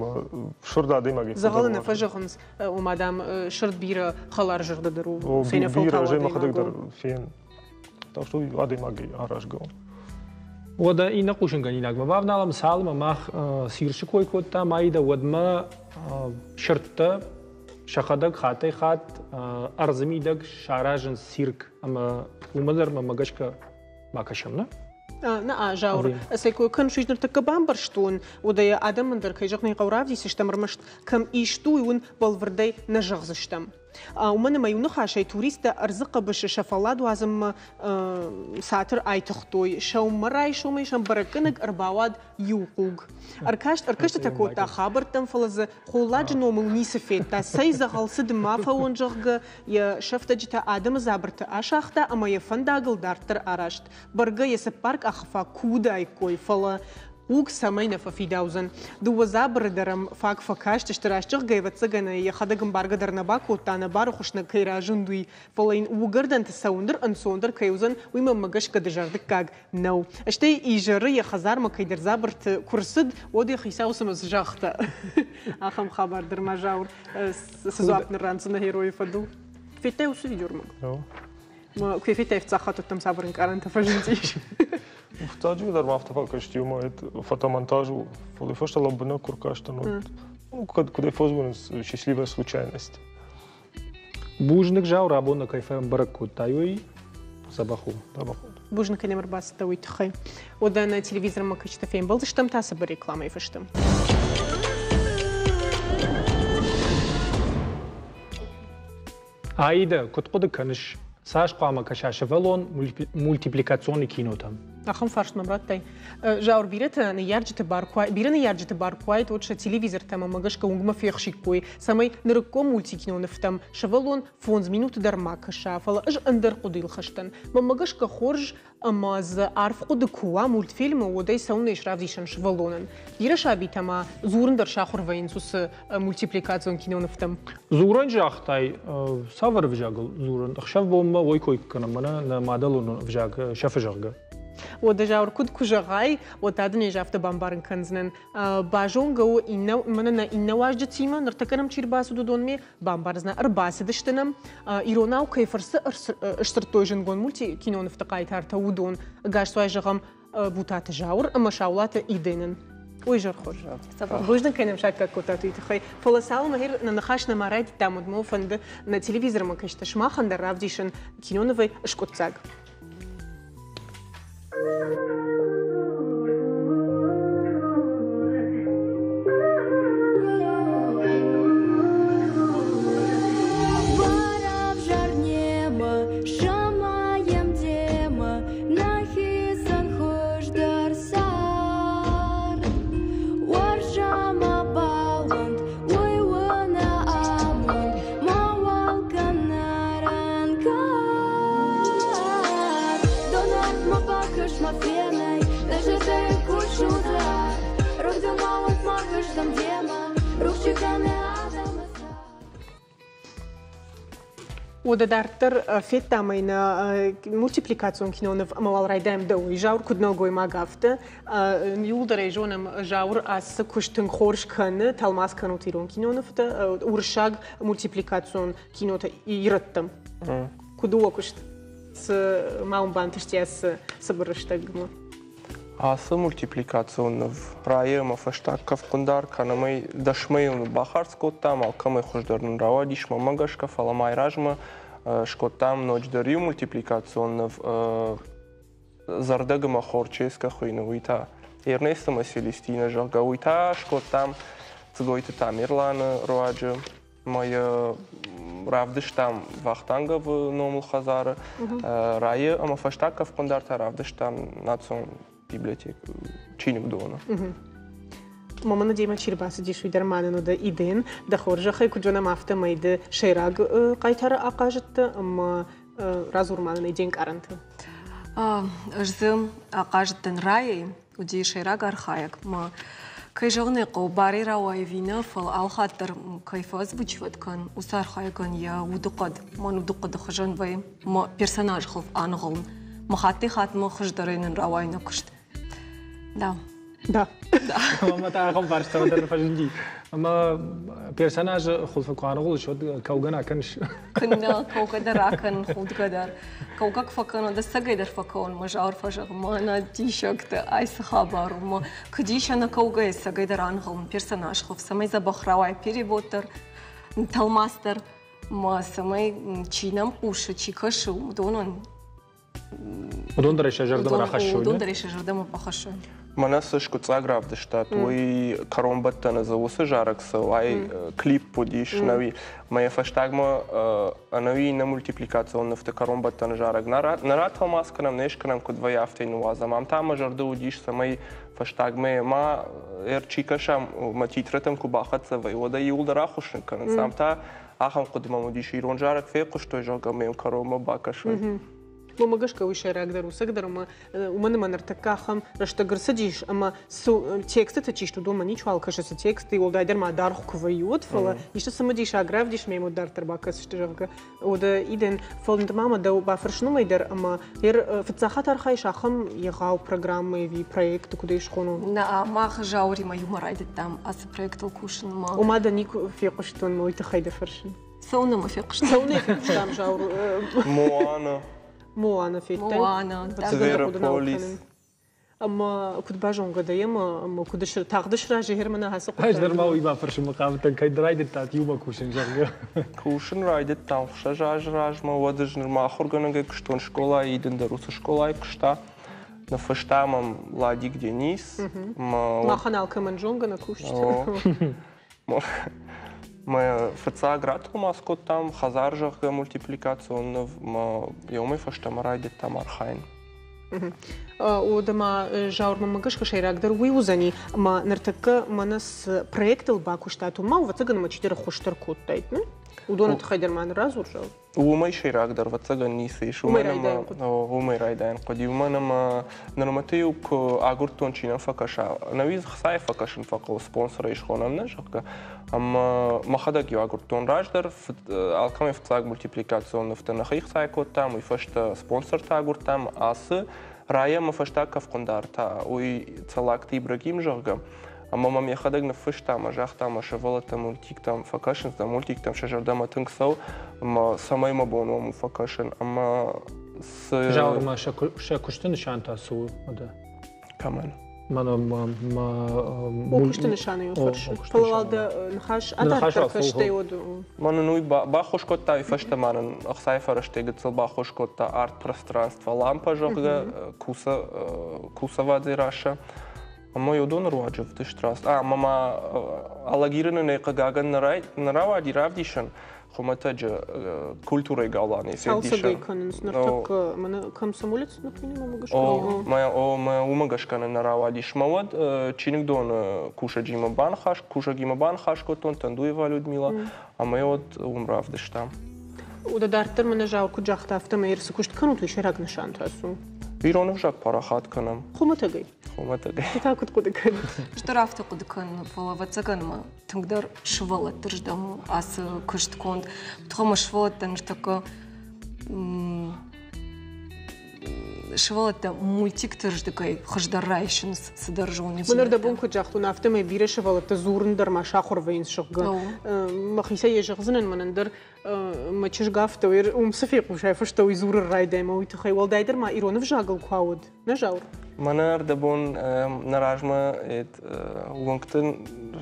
сырд адӕймагӕй Дзӕгъӕлы нӕ фӕзӕгъынц, ома, дам, сырд бирӕ хӕларзӕрдӕдӕр у. Бирӕ, зӕй мӕхӕдӕг дӕр фен. Так что адӕймагӕй аразгӕ у. Уӕдӕ иннӕ хъусынгӕнинагмӕ бавналӕм, цалынмӕ мах цирчы кой кодтам, Аида, уӕдмӕ сырдтӕ сӕхӕдӕг хаттӕй-хатт ӕрдзы мидӕг саразынц цирк ӕмӕ уымӕ дӕр мӕ гӕсгӕ бакӕсӕм, нӕ? Нӕ, Зауыр, цӕй кой кӕныс, уый ныртӕккӕ бамбӕрстон, уӕдӕ йӕ адӕмӕн дӕр, кӕй зӕгъын ӕй хъӕуы, равдисдзыстӕм, ӕрмӕст кӕм ист у, уый уын бӕлвырдӕй нӕ зӕгъдзыстӕм. Уымӕн ӕмӕ иу ныхасӕй туристтӕ ӕрдзы хъӕбысы сӕ фӕллад уадзынмӕ цатыр айтыгътой. Сӕумӕрайсомӕй сӕм бӕрӕггӕнӕг ӕрбауад иу хъуг. Ӕркаст ӕркӕстытӕ кодта хабӕрттӕм, фӕлӕ дзы холладжы номыл ницы федта. Цӕй дзӕгъӕл цыд ма фӕуон, зӕгъгӕ, йӕ сӕфтӕджытӕ адӕмы дзабырты асагъта ӕмӕ йӕ фӕндагыл дарддӕр араст. Бӕргӕ йӕ цыппар къахы фаг куы уыдаиккой, фӕлӕ хъуг цӕмӕй нӕ фӕфидаудзӕн. Дыууӕ дзабыры дӕр ӕм фаг фӕкастысты, раст зӕгъгӕ, ӕвӕццӕгӕн ӕй йӕхӕдӕг ӕмбаргӕ дӕр нӕ бакодта, ӕнӕбары хуыснӕг кӕй разынд, уый. Фӕлӕ йын уыгӕрдӕнты цӕуын дӕр ӕнцондӕр кӕй уыдзӕн, уый мӕнмӕ гӕсгӕ дызӕрдыггаг нӕу. Стӕй изӕры йӕ хӕдзармӕ кӕйдӕр дзабырты куы рцыд, уӕд йӕ хицау цымӕ цы загъта? Ахӕм хабар дӕр ма Зауыр цы дзуапп ныррандзынӕ геройы фӕдыл? Федтай уыцы видеормаг? Куы федтай фыццаг хатт уыдтӕм цавӕр ӕнкъарӕнтӕ фӕзындис? Фыццаджы дӕр ма афтӕ фӕкасти, ома фотомонтаж у, фӕлӕ фӕстӕ лӕмбынӕг куы ркастӕн, уӕд ну, куыд ӕй фӕзонынц, счастливая случайность. Бузныг, Зауыр, абон кӕй фӕбӕрӕг кодтай, уый дзӕбӕх у. Дзӕбӕх у. Бузныг, кӕй нӕм ӕрбацыдтӕ, уый тыххӕй. Уӕдӕ нӕ телевизормӕ кӕсджытӕ фембӕлдзыстӕм та цыбыр рекламӕйы фӕстӕ. Аида, куыд хъуыды кӕныс, цас хъуамӕ кӕса сывӕллон мультипликационный кинотӕм? Ахӕм фарст мӕм радтай. Зауыр, бирӕтӕ ныййарджыты бар куы бирӕ ныййарджыты бар куы уаид, уӕд сӕ телевизортӕм ӕмӕ гӕсгӕ уынгмӕ фехсиккой, цӕмӕй нырыккон мультикинонывтӕм сывӕллон 5 минуты дӕр ма кӕса, фӕлӕ ӕз ӕндӕр хъуыдыйыл хӕстӕн. Мӕнмӕ гӕсгӕ хорз ӕмӕ дзы арф хъуыды куы уа мультфильмы, уӕд ӕй цӕуылнӕ ис равдисӕн сывӕллонӕн. Бирӕ сабитӕ ма дзурын дӕр сахуыр вӕййынц уыцы мультипликацион кинонывтӕм. Дзурӕн загътай, цавӕр ӕвзагыл дзурын? Ӕхсӕв-бонмӕ уой кой кӕнӕм, мӕнӕ нӕ мадӕлон ӕвзаг сӕфы, зӕгъгӕ. Уӕдӕ Зауыр, куыд куы зӕгъай, уӕд та дын ӕз афтӕ бамбарын кӕндзынӕн. Базонгӕ у иннӕ, мӕнӕ нӕ иннӕ уазджытимӕ, ныртӕккӕ нӕм чи рбацыд, уыдонмӕ бамбардзынӕ, ӕрбацыдысты нӕм, иронау кӕй фӕрцы сдзырдтой зындгонд мультикинонывты хъайтартӕ, уыдон. Ӕгасцуай зӕгъӕм Бутаты Зауыр ӕмӕ Саулаты Иденӕн. Ой, зӕр хорз. Бузныг кӕй нӕм саккаг кодтат, уый тыххӕй. Фӕлӕ цалынмӕ нӕ ныхас нӕма райдыдтам, уӕдмӕ фӕнды нӕ телевизормӕ кӕсджытӕ сымахӕн дӕр равдисын кинонывӕй скъуыддзаг. Уӕдӕ дарддӕр федтам ӕй нӕ мультипликацион киноныв ӕмӕ уал райдайӕм дӕуӕй. Зауыр куыд нӕлгоймаг, афтӕ. Иууылдӕр ӕй зонӕм, Зауыр ацы куыст тынг хорз кӕны, тӕлмац кӕнут ирон кинонывтӕ, уырыссаг мультипликацион кинотӕ ирӕттӕм. Куыд у уӕ куыст? Цы ма уын бантысти ацы цыбыр рӕстӕгмӕ? Ацы мультипликацион ныв райы ӕмӕ фӕстаг кӕфхъуындар кӕнӕм ӕй дӕсмӕйыл бахардз кодтам, алкӕмӕй хуыздӕр нын рауадис мӕнмӕ гӕсгӕ, фӕлӕ ма размӕ скодтам ноджыдӕр иу мультипликацион ныв Зӕрдӕг ӕмӕ Хорческӕ хуыйны, уый та Эрнест ӕмӕ Селестинӕ, зӕгъгӕ, уый та скодтам Цгойты Тамерланы руаджы. Ӕмӕ йӕ равдыстам Вахтанговы номыл хӕдзары райы ӕмӕ фӕстаг кӕфхъуындар та равдыстам национ библиотекы чиныгдоны. Мамӕ демӕ чи рбацыдис, уый дӕр ма нын уыд Иден. Дӕ хорзӕхӕй, куыд зонӕм, афтӕмӕй ды сӕйраг хъайтары ахъазыдтӕ ӕмӕ радзур ма нын де нкъарӕнтӕ. Ӕз дзы ахъазыдтӕн Райӕй, уыди сӕйраг архайӕг. Мӕ кӕй зӕгъын ӕй хъӕуы, барӕй рауайы ӕви нӕ, фӕлӕ алхатт дӕр кӕй фӕозвучивать кӕн, уыцы архайӕгӕн йӕ удыхъӕд, мӕн удыхъӕды хуызӕн вӕййы, мӕ персонажы хылф аныгъуылын. Мӕ хаттӕй-хатмӕ хуыздӕрӕй нын рауайы нӕ куыст. Да. Да. Ӕмӕ та ахӕм фарстамӕ дӕр фӕзынди. Ӕмӕ персонажы хуылфы куы аныгъуылыс, уӕд кӕугӕ нӕ кӕныс? Куыннӕ, кӕугӕ дӕр акӕнын, худгӕ дӕр. Кӕугӕ куы фӕкӕнон, уӕд ӕцӕгӕй дӕр фӕкӕуын, мӕ зауыр фӕзӕгъы, мӕнӕ диссӕгтӕ, ай цы хабар у, мӕ куыд ис ӕнӕ кӕугӕйӕ ӕцӕгӕй дӕр аныгъуылын персонаж хуылф, цӕмӕй дзӕбӕх рауайа перевод дӕр, тӕлмац дӕр, мӕ цӕмӕй чи нӕм хъусы, чи кӕсы, уыдонӕн Уыдон дӕр сӕ зӕрдӕмӕ рахӕссой. Уыдон дӕр сӕ зӕрдӕмӕ бахӕссой. Мӕнӕ цы скъуыддзаг равдыстат, уый кӕронбӕттӕны дзы уыцы зарӕг цӕуы, ай клип уыдис ӕнӕуи. Мӕ йӕ фӕстагмӕ ӕнӕуи нӕ мультипликацион нывты кӕронбӕттӕны зарӕг нӕ ратӕлмац кӕнӕм, не скӕнӕм, куыд вӕййы, афтӕ йын ныууадзӕм. Ам та мӕ зӕрды уыдис, цӕмӕй фӕстагмӕ ма чи кӕсӕм, мӕ титрӕтӕм куы бахӕццӕ вӕййы, уӕд ӕй иууылдӕр ахуыссын кӕнынц. Ам та ахӕм хъуыды мӕм уыдис, ирон зарӕг фехъуыстой, зӕгъгӕ, мӕм кӕронмӕ бакӕсой. Уымӕ гӕсгӕ уый сӕйрагдӕр у цӕгдӕр ӕмӕ уымӕн ӕмӕ ныртӕккӕ ахӕм рӕстӕг ӕрцыдис ӕмӕ цы текстыты чи сты, уыдонмӕ ничуал кӕсы, цы тексты, уӕлдайдӕр ма даргъ куы вӕййы, уӕд, фӕлӕ исты цымыдисаг равдис мӕм уӕд дарддӕр бакӕсысты, зӕгъгӕ. Уӕдӕ Иден, фӕлӕ ма мӕ дӕу бафӕрсын уымӕй дӕр ӕмӕ фыццаг хатт архайыс ахӕм егъау программӕ ӕви проекты, куыд ӕй схонон? Нӕ, мах Зауыримӕ иумӕ райдыдтам ацы проектыл кусынмӕ. Ома дӕ никуы фехъуыстон, уый тыххӕй дӕ фӕрсын. Цӕуылнӕ мӕ фехъуыстам? Цӕуылнӕ фехъуыстам, Зауыр? Моана. Моана федтай? Моана. Зверополис. Ӕмӕ куыд базонгӕ дӕ ӕмӕ ӕмӕ куыд тагъд сразы Германы ацы хъуыддаг? Ӕз дӕр ма уый бафӕрсынмӕ хъавыдтӕн, кӕд райдыдтат иумӕ кусын, зӕгъгӕ. Кусын райдыдтам 6 азы размӕ, уӕд ӕз нырма ахуыргӕнӕгӕй куыстон скъолайы, Идын дӕр уыцы скъолайы куыста. Ныффыста мӕм Ладик Денис. Махӕн алкӕмӕн зонгӕ нӕ кусджытӕ. Мӕ фыццаг ратӕлмац кодтам хӕдзар, зӕгъгӕ, мультипликацион ныв, мӕ уымӕй фӕстӕмӕ райдыдтам архайын. Уӕдӕ ма Зауырмӕ гӕсгӕ сӕйрагдӕр уый уыдзӕни, ӕмӕ ныртӕккӕ мӕнӕ цы проектыл бакуыстат, уымӕ, ӕвӕццӕгӕн, ӕмӕ чидӕр ӕххуыс дӕр кодтаид, не? Уыдоны тыххӕй дӕр ма нын радзур, Зауыр. Уымӕй сӕйрагдӕр, ӕвӕццӕгӕн, ницы ис. Уымӕй райдайын хъуыди. Уымӕй райдайын хъуыди, уымӕн ӕмӕ нырмӕты-иу куы агуырдтон, чи нӕм фӕкӕса, ӕнӕуи дзы хцайы фӕкӕсын фӕхъӕуы, спонсорӕй схонӕм нӕ, зӕгъгӕ. Ӕмӕ мӕхӕдӕг-иу агуырдтон раздӕр, алкӕмӕй фыццаг мультипликацион нывтӕ нӕхи хцайы кодтам, уый фӕстӕ спонсортӕ агуырдтам. Ацы райӕ мӕ фӕстаг кӕфхъуындар та, уый Цӕллагты Ибрагим, зӕгъгӕ, Ӕмӕ мӕм йӕхӕдӕг ныффыста ӕмӕ загъта, мӕ сывӕллӕттӕ мультиктӕм фӕкӕсынц, дӕ мультиктӕм сӕ зӕрдӕмӕ тынг цӕуы, ӕмӕ цӕмӕй мӕ бон уӕм у фӕкӕсын. Ӕмӕ цы... Зауырмӕ сӕ куысты нысан та цы у? Кӕмӕн? Мӕнӕ мӕ... О, куысты нысаны йын фӕрсы. Фӕлӕ уал дӕ ныхас адарддӕр кӕстӕй уӕд. Мӕнӕн уый баххуыс кодта, уый фӕстӕ ма нын ӕхцайы фӕрӕзтӕй гыццыл баххуыс кодта арт-пространство лампа, зӕгъгӕ, Кусавадзе Раша. Ӕмӕ уыдоны руаджы ӕвдыст рацыд. Ӕмӕ ма Алагиры нын ӕй хъыгагӕн нӕ рауади равдисӕн, хуымӕтӕджы культурӕйы галуаны Цалцӕгӕй кӕнынц ныртӕккӕ мӕнӕ комсомолец например гӕсгӕ. О, мӕ уымӕ гӕсгӕ нын нӕ рауадис. Мӕ уӕд чиныгдоны кусӕгимӕ баныхас, кусӕгимӕ баныхас кодтон Тандуева Людмила, ӕмӕ уӕд уым равдыстам. Уӕдӕ дарддӕр мӕнӕ Зауыр куыд загъта, афтӕмӕй цы куыст кӕнут, уый сӕйраг нысан та цы у? Ирон ӕвзаг парахат кӕнӕм. Хуымӕтӕгӕй. Хуымӕтӕгӕй. Ды та куыд хъуыды кӕныс? Ӕз дӕр афтӕ хъуыды кӕнын, фӕлӕ ӕвӕццӕгӕн мӕ тынгдӕр сывӕллӕтты рдӕм у ацы куыст конд. Тыххӕй мӕ сывӕллӕттӕ ныртӕккӕ Сывӕллӕттӕ мультикты рдыгӕй хуыздӕр райсынц цыдӕр зонддзинӕдтӕ. Мӕн ӕрдӕбон куыд загътон, афтӕмӕй бирӕ сывӕллӕттӕ дзурын дӕр ма сахуыр вӕййынц, зӕгъгӕ. Мӕхицӕй йӕ зӕгъдзынӕн, мӕнӕн дӕр мӕ чызг афтӕ уым цы фехъусай, фӕстӕ уый дзурын райдай ӕмӕ уый тыххӕй уӕлдайдӕр ма ирон ӕвзагыл куы ауд. Нӕ, Зауыр? Мӕнӕ ӕрдӕбон нӕ размӕ уынгты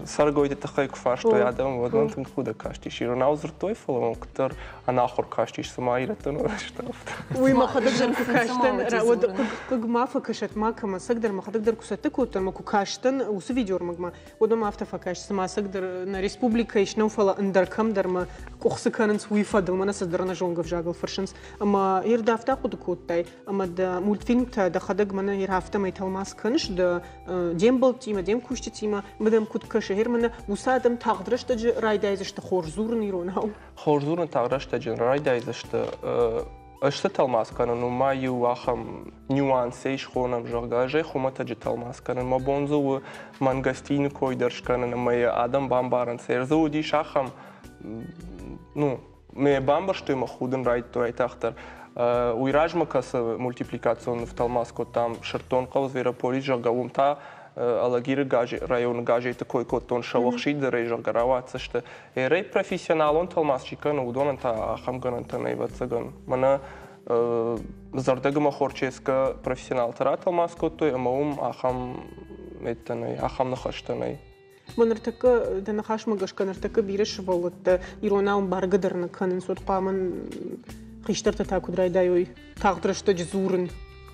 цӕрӕгойты тыххӕй куы фарстой адӕм, уӕд мӕм тынг худӕг кастис. Иронау дзырдтой, фӕлӕ мӕм куыддӕр ӕнахуыр кастис, цыма ирӕттӕн сты, афтӕ. Уый мӕхӕдӕг дӕр куы кастӕн, уӕд хъыг ма фӕкӕсӕт макӕмӕ, ӕцӕгдӕр мӕхӕдӕг дӕр куы цӕттӕ кодтон ӕмӕ куы кастӕн уыцы видеоӕрмӕгмӕ, уӕд мӕм афтӕ фӕкаст, цыма ӕцӕгдӕр нӕ республикӕйы ис нӕу, фӕлӕ ӕндӕр кӕмдӕр мӕ къуыхцы кӕнынц, уый фӕдыл мӕнӕ цыдӕр ӕнӕзонгӕ ӕвзагыл фӕрсынц. Ӕмӕ ир дӕ афтӕ ахъуыды кодтай, ӕмӕ дӕ мультфильмтӕ дӕхӕдӕг мӕнӕ ир афтӕмӕй тӕлмац кӕныс дӕ де мбӕлттимӕ, де мкусджытимӕ, ӕмӕ дӕм куыд кӕсы, гъер мӕнӕ уыцы адӕм тагъд рӕстӕджы райдайдзысты хорз дзурын иронау? Хорз дзурын тагъд рӕстӕджы райдайдзысты. Ӕз цы тӕлмац кӕнын, уым ма иу ахӕм нюансӕй схонӕм, зӕгъгӕ, ӕз ӕй хуымӕтӕджы тӕлмац кӕнын. Мӕ бон дзы у мангостины кой дӕр скӕнын ӕмӕ йӕ адӕм бамбарынц. Ӕрдзы уыдис ахӕм, ну, мӕ бамбӕрстой мӕ худын райдыдтой айтагъддӕр. Уый размӕ кӕцы мультипликацион ныв тӕлмац кодтам Сырддон хъӕу Зверополис, зӕгъгӕ, уым та Алагиры районы газеты кой кодтон сӕуӕхсиддӕрӕй, зӕгъгӕ, рауадздзысты. Эрӕй профессионалон тӕлмац чи кӕны, уыдонӕн та ахӕм гӕнӕнтӕ нӕй, ӕвӕццӕгӕн. Мӕнӕ Зӕрдӕг ӕмӕ Хорческӕ профессионалтӕ ратӕлмац кодтой, ӕмӕ уым ахӕм меттӕ нӕй, ахӕм ныхӕстӕ нӕй. Мӕ ныртӕккӕ дӕ ныхасмӕ гӕсгӕ ныртӕккӕ бирӕ сывӕллӕттӕ иронау ӕмбаргӕ дӕр нӕ кӕнынц, уӕд хъуамӕ хистӕртӕ та куыд райдайой тагъд рӕстӕджы дзурын.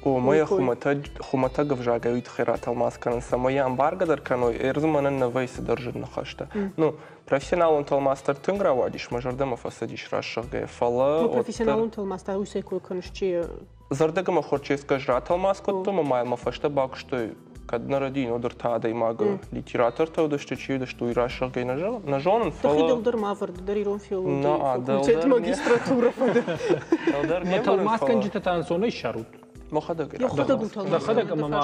Омӕ йӕ хуымӕтӕг ӕвзагӕй уый тыххӕй ратӕлмац кӕнын, цӕмӕй йӕ ӕмбаргӕ дӕр кӕной, ӕрдзы мӕнӕн нӕ вӕййы цыдӕр зын ныхӕстӕ. Ну, профессионалон тӕлмац дӕр тынг рауадис, мӕ зӕрдӕмӕ фӕцыдис раст зӕгъгӕйӕ, фӕлӕ... Ну, профессионалон тӕлмац та уый цӕй кой кӕныс, чи Зӕрдӕг ӕмӕ Хорческӕ ӕз ратӕлмац кодтон ӕмӕ ма мӕ фӕстӕ бакуыстой, кӕд нӕ рӕдийын, уӕд ӕртӕ адӕймагы литератортӕ уыдысты, чи уыдысты, уый рӕсугъдӕй нӕ зонын, фӕлӕ... Дӕхи дӕлдӕр ма ӕвӕрд дӕр ирон филологийы факультеты магистратурӕ фӕдыл. Дӕлдӕр не Тӕлмацгӕнджытӕ та ӕнцонӕй ссарут? Мӕхӕдӕг. Йӕхӕдӕг у Дӕхӕдӕг ӕмӕ ма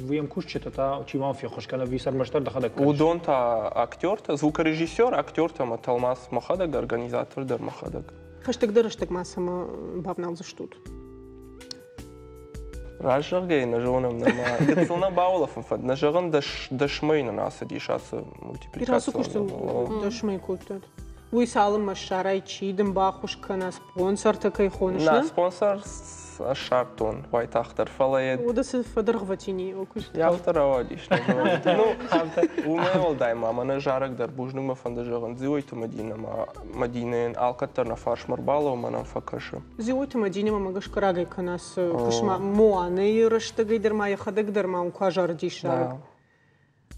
уе мкусджытӕ та чи ма феххуыс кӕны, ӕви ӕрмӕстдӕр дӕхӕдӕг кӕныс? Уыдон та актертӕ, звукорежиссер, актертӕ ӕмӕ тӕлмац мӕхӕдӕг, организатор дӕр мӕхӕдӕг. Хӕстӕгдӕр рӕстӕг ма цӕмӕ бавналдзыстут? Раст зӕгъгӕйӕ нӕ зонӕм нырма. Гыццыл нӕ баулӕфын фӕнд. Нӕ зӕгъын, дӕсмӕй нын ацыдис ацы мультипликацион. Ацы куысты дӕсмӕй кодтат. Уый цалынмӕ ссарай, чи дын баххуыс кӕна, спонсортӕ кӕй хоныс, нӕ? Спонсор ссардтон уайтагъддӕр, фӕлӕ йӕ... Уӕдӕ цы фӕдӕргъвӕтини куыст? Афтӕ рауадис. Ну, уымӕй уӕлдай ма мӕнӕ зарӕг дӕр бузныг мӕ фӕнды зӕгъын Дзиойты Мӕдинӕ ма Мӕдинӕйӕн алкӕддӕр нӕ фарсмӕ ӕрбалӕууы ӕмӕ нӕм фӕкӕсы. Дзиойты Мӕдинӕмӕ мӕ гӕсгӕ рагӕй кӕна цы куыстмӕ Моанӕйы рӕстӕгӕй дӕр ма йӕхӕдӕг дӕр ма уым куы азарыдис зарӕг.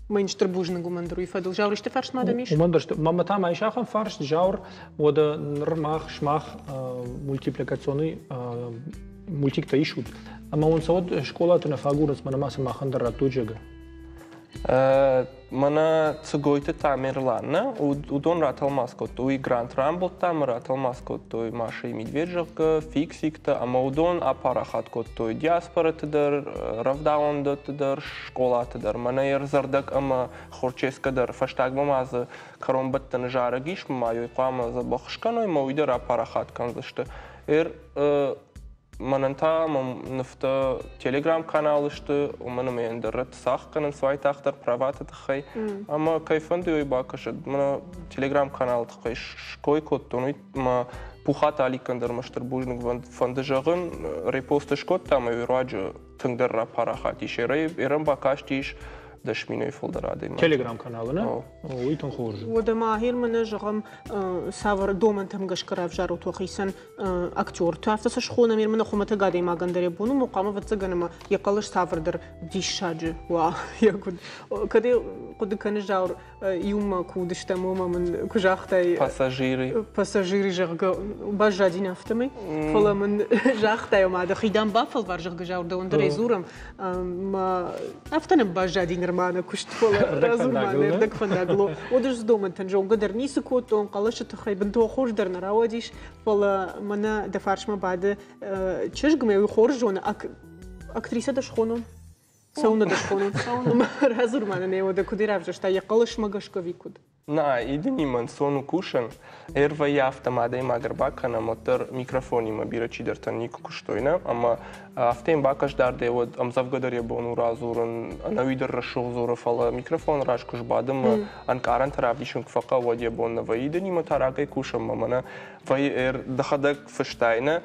Мӕн стыр бузныг уымӕн дӕр уый фӕдыл. Зауыр, исты фарст ма дӕм ис? Уымӕн дӕр мӕ та ма ис ахӕм фарст, Зауыр, уӕдӕ ныр мах сымах мультипликационный мультиктӕ исут, ӕмӕ уын цӕуӕд скъолаты нӕ фӕагурынц, мӕнӕ ма сымахӕн дӕр радтой зӕгъгӕ. Мӕнӕ Цыгойты Тамерлан, нӕ, уыдон ратӕлмац кодтой. Уый грант рамбылдта ӕмӕ ратӕлмац кодтой Маша и Медведь, зӕгъгӕ, фиксиктӕ, ӕмӕ уыдон апарахат кодтой диаспораты дӕр, рӕвдауӕндӕтты дӕр, скъолаты дӕр. Мӕнӕ йӕ Зӕрдӕг ӕмӕ Хорческӕ дӕр фӕстагмӕ ма дзы кӕронбӕттӕны зарӕг ис, ма йой хъуамӕ дзӕбӕх скӕной, ӕмӕ уый дӕр апарахат кӕндзысты. Мӕнӕн та мӕ нывтӕ телеграм-каналы сты, уымӕн ӕмӕ ӕндӕр рӕтты цагъд кӕнынц уайтагъддӕр праваты тыххӕй. Ӕмӕ кӕй фӕнды, уый бакӕсӕд. Мӕнӕ телеграм-каналы тыххӕй ской кодтон, уый мӕ Пухаты Аликкӕн дӕр мӕ стыр бузныг фӕнды зӕгъын. Репост скодта ӕмӕ уый руаджы тынгдӕр рапарахат ис. Эрӕн бакастис 10 000-ӕй фылдӕр адӕймаг. Телеграм-каналы, нӕ? Уый тынг хорз. Уӕдӕ ма Германы, зӕгъӕм, цавӕр домӕнтӕм гӕсгӕ равзарут уӕхицӕн актерты, афтӕ сӕ схонӕм, Германы хуымӕтӕг адӕймагӕн дӕр йӕ бон у, хъуамӕ ӕвӕццӕгӕн ӕмӕ йӕ хъӕлӕс цавӕрдӕр диссаджы уа. Йӕ куыд кӕд хъуыды кӕныс, Зауыр, иумӕ куы уыдыстӕм, уымӕ мын куы загътай... Пассажиры. Пассажиры, зӕгъгӕ, баззадин афтӕмӕй. Фӕлӕ мын загътай, ома дӕхи дам бафӕлвар, зӕгъгӕ, Зауыр, дӕуӕн дӕр ӕй дзурӕм. Афтӕ нын баззади нырма нӕ куыст, фӕлӕ радзур ма нӕ ӕрдӕгфӕндагыл. Уӕд ӕз домӕнтӕн зонгӕ дӕр ницы кодтон, хъӕлӕсы тыххӕй бынтон хорз дӕр нӕ рауадис, фӕлӕ мӕнӕ дӕ фарсмӕ бады чызг, мӕ уый хорз зоны, актрисӕ дӕ схонон? Цӕуылнӕ дӕ схонон? Радзур ма нын ӕй, уӕдӕ куыд равзӕрста, йӕ хъӕлӕсмӕ гӕсгӕ ӕви куыд? Нӕ, идынимӕ ӕнцон у кусын. Ӕр вӕййы афтӕ, ӕмӕ адӕймаг ӕрбакӕнӕм, уӕддӕр микрофонимӕ бирӕ чидӕртӕ никуы куыстой, нӕ? Ӕмӕ афтӕ йын бакӕс дардӕй, уӕд ӕмдзӕвгӕ дӕр йӕ бон у радзурын, ӕнӕуи дӕр рӕсугъд дзуры, фӕлӕ микрофоны раз куы сбады ӕмӕ ӕнкъарӕнтӕ равдисын куы фӕхъӕуы, уӕд йӕ бон нӕ вӕййы. Идынимӕ та рагӕй кусӕм ӕмӕ нӕ вӕййы ӕр дӕхӕдӕг фыстай, нӕ?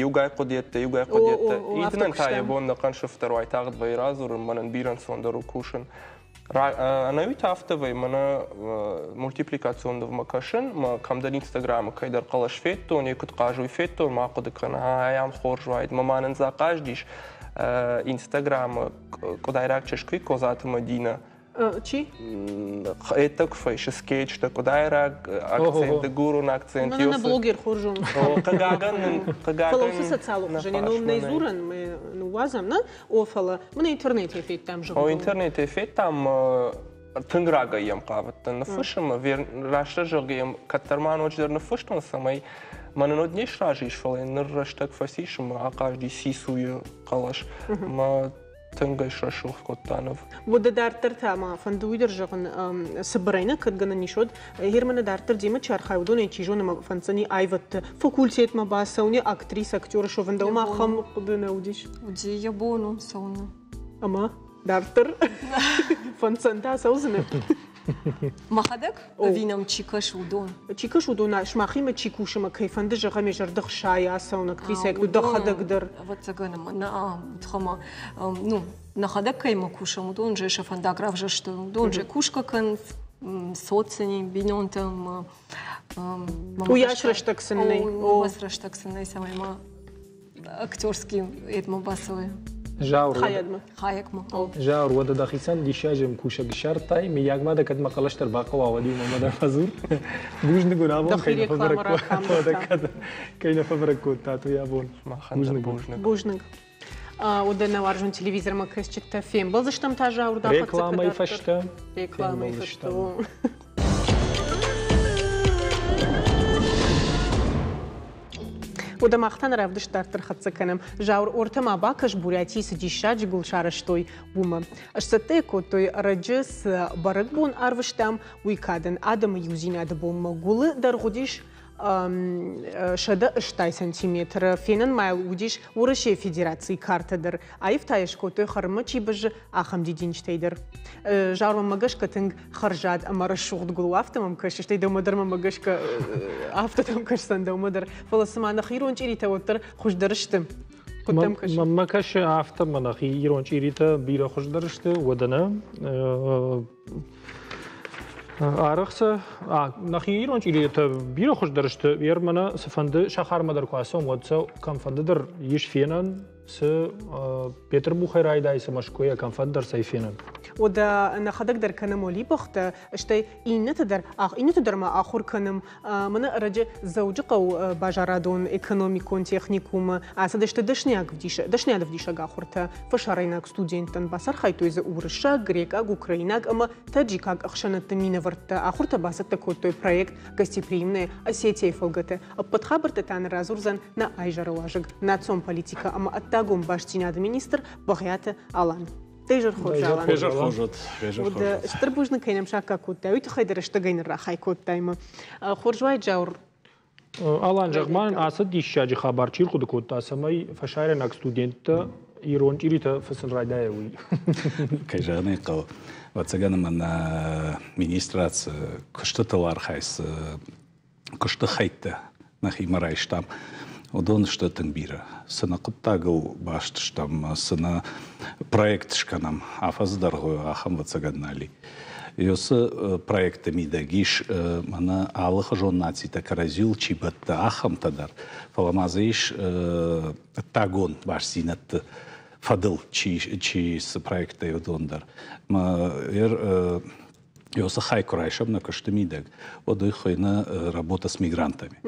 Иугай хъуыдыйӕдтӕ, иугай хъуыдыйӕдтӕ. Идынӕн та йӕ бон нӕхъӕн сыфтӕр уайтагъд вӕййы радзурын, мӕнӕн бирӕ ӕнцондӕр у кусын. Ӕнӕуи та афтӕ вӕййы, мӕнӕ мультипликацион нывмӕ кӕсын, мӕ кӕмдӕр Инстаграмы кӕйдӕр хъӕлӕс федтон, йе куыд хъазы, федтон, ма хъуыды кӕн, ай ам хорз уаид. Мӕ ма нын дзы ахъазыдис Инстаграмы къуыдайраг чызг Козаты Мадинӕ. Чи? Ӕддӕг куы фӕисы скетчтӕ, къуыдайраг акцент, дыгурон акцент. Мӕнӕ блогер хорз у. Хъыгагӕн нын, хъыгагӕн. Фӕлӕ уыцы социалон хызӕн ном нӕ дзурӕн, мы ныууадзӕм, нӕ? О, фӕлӕ мын интернетӕй федтам зыгъуыммӕ. О, интернетӕй федтам, тынг рагӕй йӕм хъавыдтӕн ныффыссынмӕ. Растдӕр зӕгъгӕ йӕм кӕддӕр ма ноджыдӕр ныффыстон, цӕмӕй мӕнӕн уӕд не сразы ис, фӕлӕ ныр рӕстӕг фӕцис ӕмӕ ахъазыди Сисуйы хъӕлӕс. Мӕ тынг ӕй срӕсугъд кодта ныв. Уӕдӕ дарддӕр та ма фӕнды уый дӕр зӕгъын, цыбырӕй нӕ кӕд гӕнӕн ис, уӕд Германы дарддӕр демӕ чи архайы, уыдонӕй чи зоны ӕмӕ фӕнддзӕни аивӕдты факультетмӕ бацӕуын, актрисӕ, актер суӕвын, дӕумӕ ахӕм хъуыды нӕ уыдис? Уыди, йӕ бон у цӕуыны. Ӕмӕ дарддӕр фӕнддзӕн та цӕудзынӕ? Мӕхӕдӕг ӕви нӕм чи кӕсы, уыдон? Чи кӕсы, уыдон, сымахимӕ чи кусы ӕмӕ кӕй фӕнды, зӕгъӕм, йӕ зӕрдӕ хсайы ацӕуын актрисӕйы, куыд дӕхӕдӕг дӕр. Ӕвӕццӕгӕн, ӕмӕ нӕ, ӕмӕ, ну, нӕхӕдӕг кӕимӕ кусӕм, уыдон же сӕ фӕндаг равзӕрстой, уыдон же кусгӕ кӕнынц, социни, бинонтӕ ӕмӕ Уыйас рӕстӕг сын нӕй. Уыйас рӕстӕг сын нӕй, цӕмӕй ма актерский едмӕ бацӕуой. Заур, Хайадмӕ. Хайакмӕ. Заур, уӕдӕ дӕхицӕн диссаджы мкусӕг ссардтай, мыййаг ма дӕ кӕд мӕ хъӕлӕс дӕр бахъӕуа, уӕд-иу мӕмӕ дӕр фӕдзур. Бузныг уын абон, кӕй нӕ фӕбӕрӕг кодтат, кӕй нӕ фӕбӕрӕг кодтат, уый абон. Бузныг. Бузныг. Бузныг. Уӕдӕ нӕ уарзон телевизормӕ кӕсджытӕ фембӕлдзыстӕм та Заур Рекламӕйы фӕстӕ. Рекламӕйы фӕстӕ. Уӕдӕ мах та нӕ равдыст дарддӕр хӕццӕ кӕнӕм. Зауыр ортӕ бакӕс, Бурятийы цы диссаджы гуыл сарӕзтой, уымӕ. Сцӕттӕ кодтой ӕрӕджы цы бӕрӕгбон арвыстам, уый кадӕн адӕмы иудзинады бонмӕ гуылы дӕр уыдис 180 сантиметры. Фенӕн ма йыл уыдис Уӕрӕсейы Федерацийы картӕ дӕр. Аив та йӕ скодтой хӕрынмӕ чи бӕззы, ахӕм дидинджытӕй дӕр. Зауырмӕ гӕсгӕ тынг хӕрзад ӕмӕ рӕсугъд гуыл у, афтӕ мӕм кӕсы, стӕй дӕумӕ дӕр мӕмӕ гӕсгӕ афтӕ дӕм кӕсдзӕн дӕумӕ дӕр. Фӕлӕ цыма нӕхи ирон чъиритӕ уӕддӕр хуыздӕр сты. Куыд дӕм кӕсы? Мӕнмӕ кӕсы афтӕ, мӕ нӕхи ирон чъиритӕ бирӕ хуыздӕр сты, уӕдӕ нӕ Арӕх сӕ нӕхи ирон чъиритӕ бирӕ хуыздӕр сты. Ер мӕнӕ цыфӕнды сахармӕ дӕр куы ацӕуӕм, уӕд сӕ кӕмфӕнды дӕр ис фенӕн, цы Петербургӕй райдай, цы Мӕскуыйӕ, кӕмфӕнды дӕр сӕ фенӕн. Уӕдӕ нӕхӕдӕг дӕр кӕнӕм уӕлибӕхтӕ, стӕй иннӕты дӕр, иннӕты дӕр ма ахуыр кӕнӕм. Мӕнӕ ӕрӕджы Дзӕуджыхъӕуы базарадон экономикон техникумы ацыдысты дӕсныйадӕвдисӕг ахуыртӕ. Фӕсарӕйнаг студенттӕн бацархайдтой дзы уырыссаг, грекъаг, украинаг ӕмӕ таджикаг ӕхсӕнадты минӕвӕрттӕ. Ахуыртӕ бацӕттӕ кодтой проект «Гостеприимная Осетия» фӕлгӕты. Ӕппӕт хабӕрттӕ та нын радзурдзӕн нӕ айзӕры уазӕг, национ политикӕ ӕмӕ ӕддагон бастдзинады министр Бӕгъиаты Алан. Дӕ хорз, Алан. Изӕр хорз уӕд. Стыр бузныг, кӕй нӕм саккаг кодтай, уый тыххӕй дӕ рӕстӕгӕй ныррахай кодтай мӕ. Хорз уайд, Зауыр. Алан, зӕгъ-ма, ацы диссаджы хабар чи рхъуыды кодта, цӕмӕй фӕсарӕйнаг студенттӕ ирон чъиритӕ фыцын райдайа, уый? Кӕй зӕгъын ӕй хъӕуы, ӕвӕццӕгӕн ӕмӕ нӕ министрад цы куыстытыл архайы, цы куысты хӕйттӕ нӕхимӕ райстам, уыдон сты тынг бирӕ. Цы нӕ хъуыддагыл баст стӕм, цы нӕ проект скӕнӕм афӕдзы дӕргъы, ахӕм ӕвӕццӕгӕн нал и. Уыцы проекты мидӕг ис мӕнӕ алыхуызон нацитӕ кӕрӕдзиуыл чи бӕтты, ахӕмтӕ дӕр, фӕлӕ ма дзы ис ӕддагон бастдзинӕдты фӕдыл чи, чи цы проекттӕй, уыдон дӕр. Уыцы хай куы райсӕм нӕ куысты мидӕг, уӕд уый хуыйны работа с мигрантами.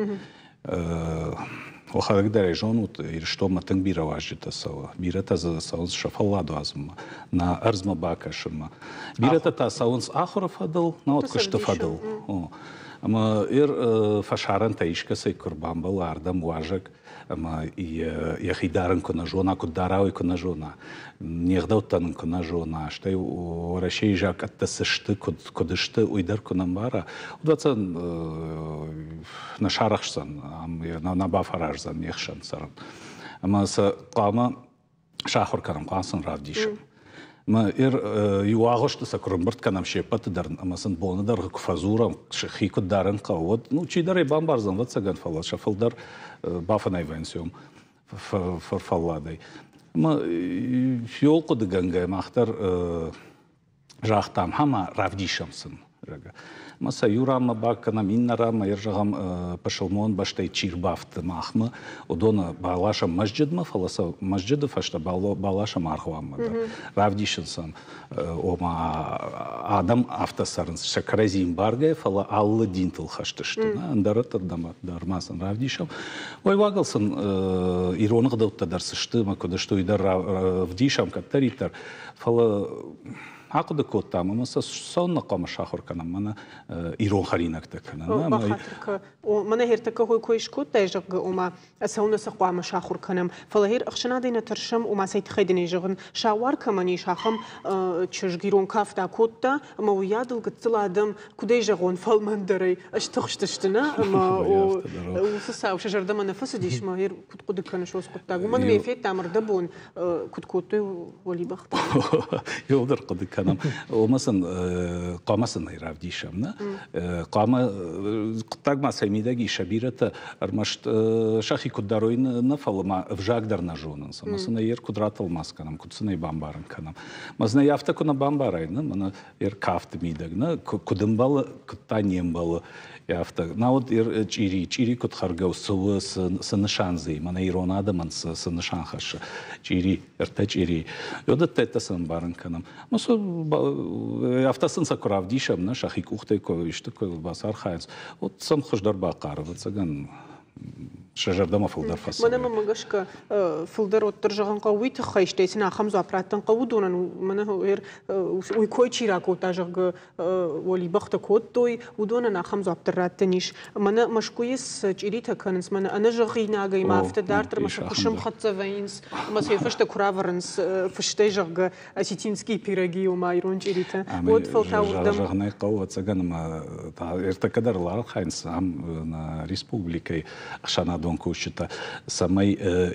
Уӕхӕдӕг дӕр ӕй зонут, Ирыстонмӕ тынг бирӕ уазджытӕ цӕуы. Бирӕтӕ дзы цӕуынц сӕ фӕллад уадзынмӕ, нӕ ӕрдзмӕ бакӕсынмӕ. Бирӕтӕ та цӕуынц ахуыры фӕдыл, науӕд куысты фӕдыл. Ӕмӕ ир фӕсарӕнтӕ искӕцӕй куы рбамбӕлы ардӕм уазӕг ӕмӕ йӕхи дарын куы нӕ зона, куыд дара, уый куы нӕ зона, не гъдӕуттӕ нын куы нӕ зона, стӕй Уӕрӕсейы закъӕттӕ цы сты, куыд сты, уый дӕр куы нӕ мбара, уыдӕттӕн нӕ сарӕхсдзӕн, нӕ бафӕраздзӕн не хсӕн цӕрын. Ӕмӕ сӕ хъуамӕ сахуыр кӕнӕм, хъуамӕ сын равдисӕм. Ӕмӕ иу агъуысты сӕ куы рымбырд кӕнӕм се ппӕты дӕр ӕмӕ сын боны дӕргъы куы фӕдзурӕм, хи куыд дарын хъӕуы, уӕд ну, чидӕр ӕй бамбардзӕн, ӕвӕццӕгӕн, фӕлӕ сӕ фылдӕр бафынӕй вӕййынц уым фӕлладӕй. Ӕмӕ иуыл хъуыдыгӕнгӕ мах дӕр загътам, ӕмӕ равдисӕм сын, зӕгъгӕ. Ӕмӕ сӕ иу ранмӕ бакӕнӕм, иннӕ ранмӕ, зӕгъӕм, пысылмон бӕстӕй чи рбафты махмӕ, уыдоны баласӕм мӕзджыдмӕ, фӕлӕ сӕ мӕзджыды фӕстӕ баласӕм аргъуанмӕ дӕр. Равдисын сӕм, ома адӕм афтӕ цӕрынц, сӕ кӕрӕдзи ӕмбаргӕ, фӕлӕ алы динтыл хӕст сты. Ӕндӕр дӕр ма сын равдисӕм. Уый уагыл сын ирон ӕгъдӕуттӕ дӕр цы сты ӕмӕ куыд сты, уый дӕр равдисӕм кӕддӕриддӕр. Фӕлӕ ахъуыды кодтам ӕмӕ сӕ цӕуылнӕ хъуамӕ сахуыр кӕнӕм, мӕнӕ ирон хӕринӕгтӕ кӕнын. Бахатыр кӕ. Мӕнӕ ӕртӕккӕ хой кой скодтай, зӕгъгӕ, ома цӕуылнӕ сӕ хъуамӕ сахуыр кӕнӕм. Фӕлӕ гъер ӕхсӕнадӕй нӕ тӕрсӕм, ома цӕй тыххӕй дын ӕй зӕгъын, сауар кӕмӕн ис, ахӕм чызг ирон кафт акодта, ӕмӕ уыйадыл гыццыл адӕм, куыд ӕй зӕгъон, фӕлмӕндӕрӕй стыхстысты, нӕ? Ӕмӕ уыцы цау сӕ зӕрдӕмӕ нӕ фӕцыдис, ӕмӕ гъер куыд хъуыды кӕныс уыцы хъуыддаг? Уымӕн ӕмӕ йӕ федтам ӕрдӕбон, куыд кодтой уӕлибӕхтӕ? Иуылдӕр хъуыды кӕнӕм. Ома сын хъуамӕ сын ӕй равдисӕм, нӕ? Хъуамӕ хъуыддаг ма цӕй мидӕг ис, бирӕтӕ ӕрмӕст сӕхи куыд дарой нӕ, фӕлӕ ма ӕвзаг дӕр нӕ зонынц. Ӕмӕ сын ӕй куыд ратӕлмац кӕнӕм, куыд сын ӕй бамбарын кӕнӕм. Ӕмӕ сын ӕй афтӕ куы нӕ бамбарай, нӕ, мӕнӕ ӕркафты мидӕг, нӕ, куыд ӕмбӕлы, куыд та не мбӕлы, афтӕ. Науӕд чъири, чъири куыд хӕргӕ у, цы у, цы нысан дзы и, мӕнӕ ирон адӕмӕн цы нысан хӕссы чъири, ӕртӕ чъири. Уыдӕттӕ сын ӕмбарын кӕнӕм. Афтӕ сын сӕ куы равдисӕм, нӕ, сӕхи къухтӕй куы исты куы бацархайынц, уӕд сӕм хуыздӕр бахъары, ӕвӕццӕгӕн, сӕ зӕрдӕмӕ фылдӕр фӕцӕуы. Мӕнӕ мӕм гӕсгӕ фылдӕр уӕддӕр зӕгъын хъӕуы уый тыххӕй, стӕй сын ахӕм дзуапп раттын хъӕуы уыдонӕн, мӕнӕ уый кой чи ракодта, зӕгъгӕ, уӕлибӕхтӕ кодтой, уыдонӕн ахӕм дзуапп дӕр раттӕн ис. Мӕнӕ Мӕскуыйы цы чъиритӕ кӕнынц, мӕнӕ ӕнӕзӕгъинагӕй ма афтӕ дарддӕр ма сӕ куы сӕмхӕццӕ вӕййынц, ӕмӕ сӕ фӕстӕ куы равӕрынц фыстӕй, зӕгъгӕ, осетинские пироги, ома ирон чъиритӕ, уӕд фӕлтау уырдӕм. Зӕгъын ӕй хъӕуы, ӕцӕгӕн ӕмӕ та ӕртӕккӕ дӕр архайынц ам нӕ республикӕйы ӕхсӕнадон кусджытӕ, цӕмӕй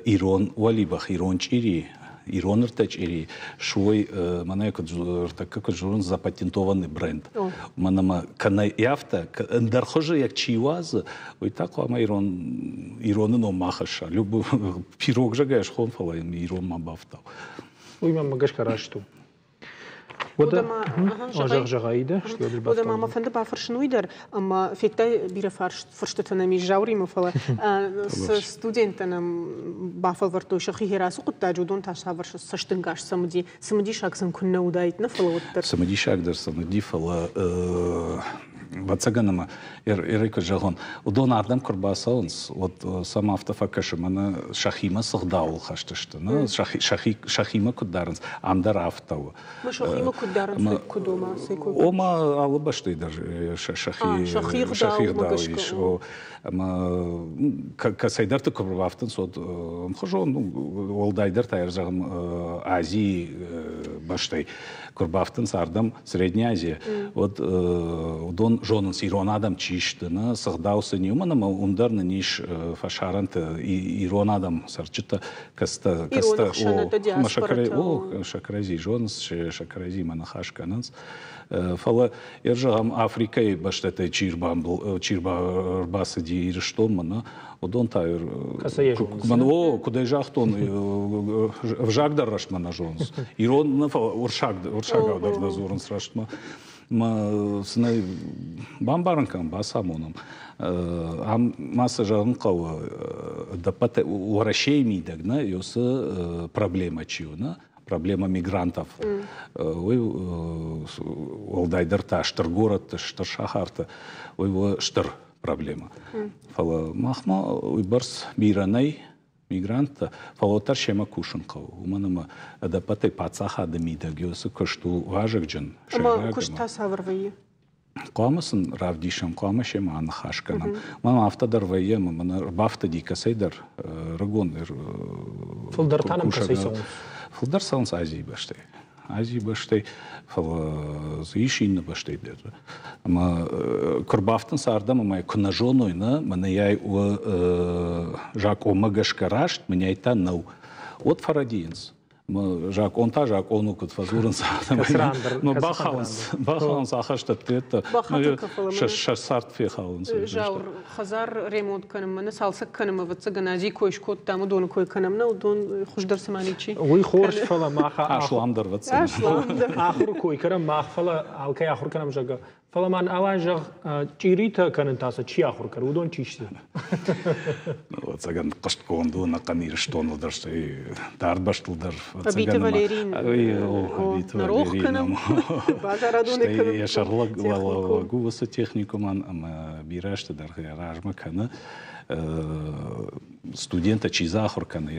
ирон уӕлибӕх, ирон чъири, ирон ӕртӕ чъири суой, мӕнӕ куыд ӕртӕккӕ куыд зонынц, запатентованный бренд. Уымӕн ӕмӕ кӕнӕ афтӕ, ӕндӕр хуызы йӕ чи уадзы, уый та хъуамӕ ирон ироны ном ма хӕсса. Любой пирог зӕгъгӕ схон, фӕлӕ йын ирон ма бафтау. Уый мӕм гӕсгӕ раст у. Уӕдӕ зӕгъ-зӕгъаиды, Уӕдӕ ма мӕ фӕнды бафӕрсын уый дӕр, ӕмӕ федтай бирӕ фарстытӕ нӕм ис Зауримӕ, фӕлӕ цы студенттӕ нӕм бафӕлвӕрдтой сӕхи хӕрацы хъуыддаджы, уыдон та цавӕр цӕстӕнгас сӕм уыди? Цымыдисаг сын куыннӕ уыдаид, нӕ фӕлӕ уӕддӕр. Цымыдисаг дӕр сын уыди, фӕлӕ ӕвӕццӕгӕн ӕмӕ Эрӕй куыд зӕгъон, уыдон ардӕм куы рбацӕуынц, уӕд сӕм афтӕ фӕкӕсы, мӕнӕ сӕхимӕ цы гъдауыл хӕст сты, нӕ, сӕхимӕ куыд дарынц, ам дӕр афтӕ у. Сӕхимӕ куыд дарынц, куыд ома, цӕй кой? Ома алы бӕстӕй дӕр сӕхи гъдау ис. Ӕмӕ кӕцӕйдӕрты куы рбафтынц, уӕд ӕмхуызон, уӕлдайдӕр та, зӕгъӕм, Азийы бӕстӕй куы рбафтынц ардӕм, Средняя Азия, уӕд уыдон зонынц, ирон адӕм чи сты, нӕ цы гъдау сын и, уымӕн ӕмӕ уым дӕр нын ис фӕсарӕнты ирон адӕм цӕрджытӕ, кӕцытӕ, кӕцытӕ о, сӕ кӕрӕдзи зонынц, сӕ кӕрӕдзимӕ ныхас кӕнынц. Фӕлӕ, йӕ зӕгъӕм, Африкӕйы бӕстӕтӕй чи ӕрбацыди Ирыстонмӕ, нӕ, уыдон та о, куыд ӕй загътон, ӕвзаг дӕр рӕстмӕ нӕ зонынц. Ирон нӕ, фӕлӕ уырыссагау дӕр нӕ дзурынц рӕстмӕ. Мӕ сын ӕй бамбарын кӕнӕм, бацамонӕм. Ам ма цы зӕгъын хъӕуы, ӕдӕппӕт Уӕрӕсейы мидӕг нӕ, уыцы проблемӕ чи у, нӕ, проблема мигрантов. Уый уӕлдайдӕр та стыр горӕтты, стыр сахарты, уый у стыр проблема. Фӕлӕ махмӕ уыйбӕрц бирӕ нӕй мигранттӕ, фӕлӕ уӕддӕр семӕ кусын хъӕуы, уымӕн ӕмӕ ӕдӕппӕтӕй паддзахады мидӕг уыцы куыст у вазыгджын. Ӕмӕ куыст та цавӕр вӕййы? Хъуамӕ сын равдисӕм, хъуамӕ семӕ аныхас кӕнӕм. Мӕн афтӕ дӕр вӕййы, ӕмӕ мӕн ӕрбафтыди кӕцӕйдӕр рыгон Фылдӕр та нӕм кӕцӕй цӕуынц? Фылдӕр цӕуынц Азийы бӕстӕй. Азийы бӕстӕй, фӕлӕ дзы ис иннӕ бӕстӕй дӕр. Ӕмӕ куы рбафтынц ардӕм ӕмӕ куы нӕ зоной, нӕ, мӕнӕй у закъонмӕ гӕсгӕ раст, мӕнӕй та нӕу, уӕд фӕрӕдийынц. Закъон та закъон у, куыд фӕдзурынц, афтӕмӕй бахауынц, бахауынц ахӕстӕтты, сӕ цард фехалынц. Зауыр, хӕдзар ремонт кӕнынмӕ, нӕ цалцӕг кӕнынмӕ, ӕвӕццӕгӕн, Азийы кой скодтам, уыдоны кой кӕнӕм, нӕ уыдон хуыздӕр цыма ничи. Уый хорз, фӕлӕ мах Асламдӕр, ӕвӕццӕгӕн. Ахуыры кой кӕнӕм мах, фӕлӕ алкӕй ахуыр кӕнӕм, зӕгъгӕ. Фӕлӕ ма Алан зӕгъ, чъиритӕ кӕнын та сӕ чи ахуыр кӕны, уыдон чи сты? Ӕвӕццӕгӕн, хъуыстгонд у ӕнӕхъӕн Ирыстоныл дӕр, стӕй дард бӕстыл дӕр. Абиты Валерий нӕ рох кӕнӕм, базарадон экономикон йӕ сӕргълӕууӕг у уыцы техникумӕн ӕмӕ бирӕ азты дӕргъы йӕ размӕ кӕны. Студенттӕ чи дзы ахуыр кӕны,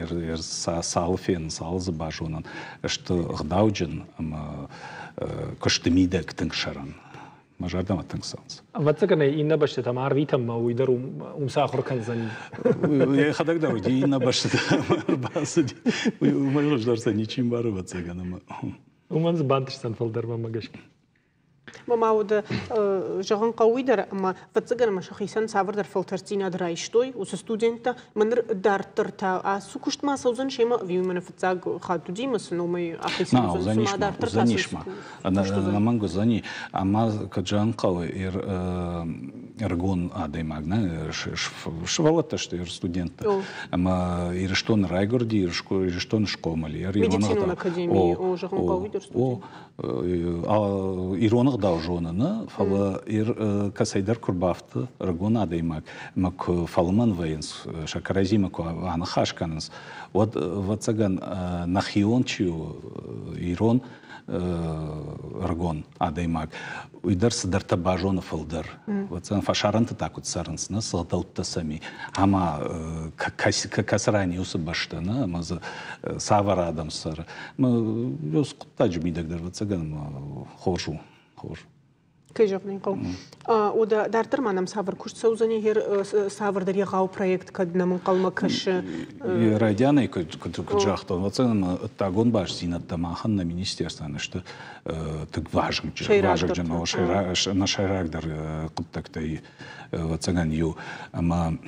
цалы фенын, цалы дзы базонын, сты ӕгъдауджын ӕмӕ куысты мидӕг тынг сӕрӕн. Мӕ зӕрдӕмӕ тынг цӕуынц. Ӕвӕццӕгӕн ӕй иннӕ бӕстӕтӕм арвитӕм ма уый дӕр уым цы ахуыр кӕндзӕни. Йӕхӕдӕг дӕр уыди иннӕ бӕстӕтӕм ӕрбацыди. Уымӕй хуыздӕр сӕ ничи мбары, ӕвӕццӕгӕн ӕмӕ. Уымӕн дзы бантысдзӕн фылдӕр мӕнмӕ гӕсгӕ. Мӕ уды зӕгъын хъӕуы уый дӕр, ӕмӕ ӕвӕццӕгӕн ӕмӕ сӕхицӕн цавӕрдӕр фӕлтӕрддзинад райстой уыцы студенттӕ. Мӕ ныр дарддӕр та ацы куыстмӕ ацӕудзӕн семӕ ӕви уый мӕнӕ фыццаг хатт уыди ӕмӕ цы номӕй ахицӕн уыдзӕн? Цыма дарддӕр та уыдзӕнис ма. Ӕнӕмӕнг уыдзӕни. Ӕмӕ куыд зӕгъын хъӕуы, ӕрыгон адӕймаг, нӕ сывӕллӕттӕ сты студенттӕ. Ӕмӕ Ирыстоны райгуырди, Ирыстоны схъомыл. Медицинон академийы, зӕгъын хъӕуы дӕр студент. Ирон ӕгъдау зоны, нӕ, фӕлӕ кӕцӕйдӕр куы рбафты ӕрыгон адӕймаг ӕмӕ куы фӕлмӕн вӕййынц, сӕ кӕрӕдзимӕ куы аныхас кӕнынц, уӕд, ӕвӕццӕгӕн, нӕхион чи у, ирон ӕрыгон адӕймаг, уый дӕр цыдӕртӕ базоны фылдӕр. Ӕвӕццӕгӕн, фӕсарӕнты та куыд цӕрынц, нӕ, цы ӕгъдӕуттӕ сӕм и, ӕмӕ кӕцы ран и уыцы бӕстӕ, нӕ, ӕмӕ дзы цавӕр адӕм цӕры. Ӕмӕ хъуыддаджы мидӕг дӕр, ӕвӕццӕгӕн, хорз у, хорз. Кӕй зӕгъын ӕй хъӕуы. Уӕдӕ дарддӕр ма нӕм цавӕр куыст цӕудзӕни, цавӕрдӕр егъау проект кӕд нӕм ӕнхъӕлмӕ кӕсы? Райдианӕй куыд загътон, ӕвӕццӕгӕн, ӕддагон бастдзинӕдтӕ махӕн нӕ министерствӕн сты тынг вазыгджын, нӕ сӕйрагдӕр хъуыддӕгтӕй, ӕвӕццӕгӕн, иу. Ӕмӕ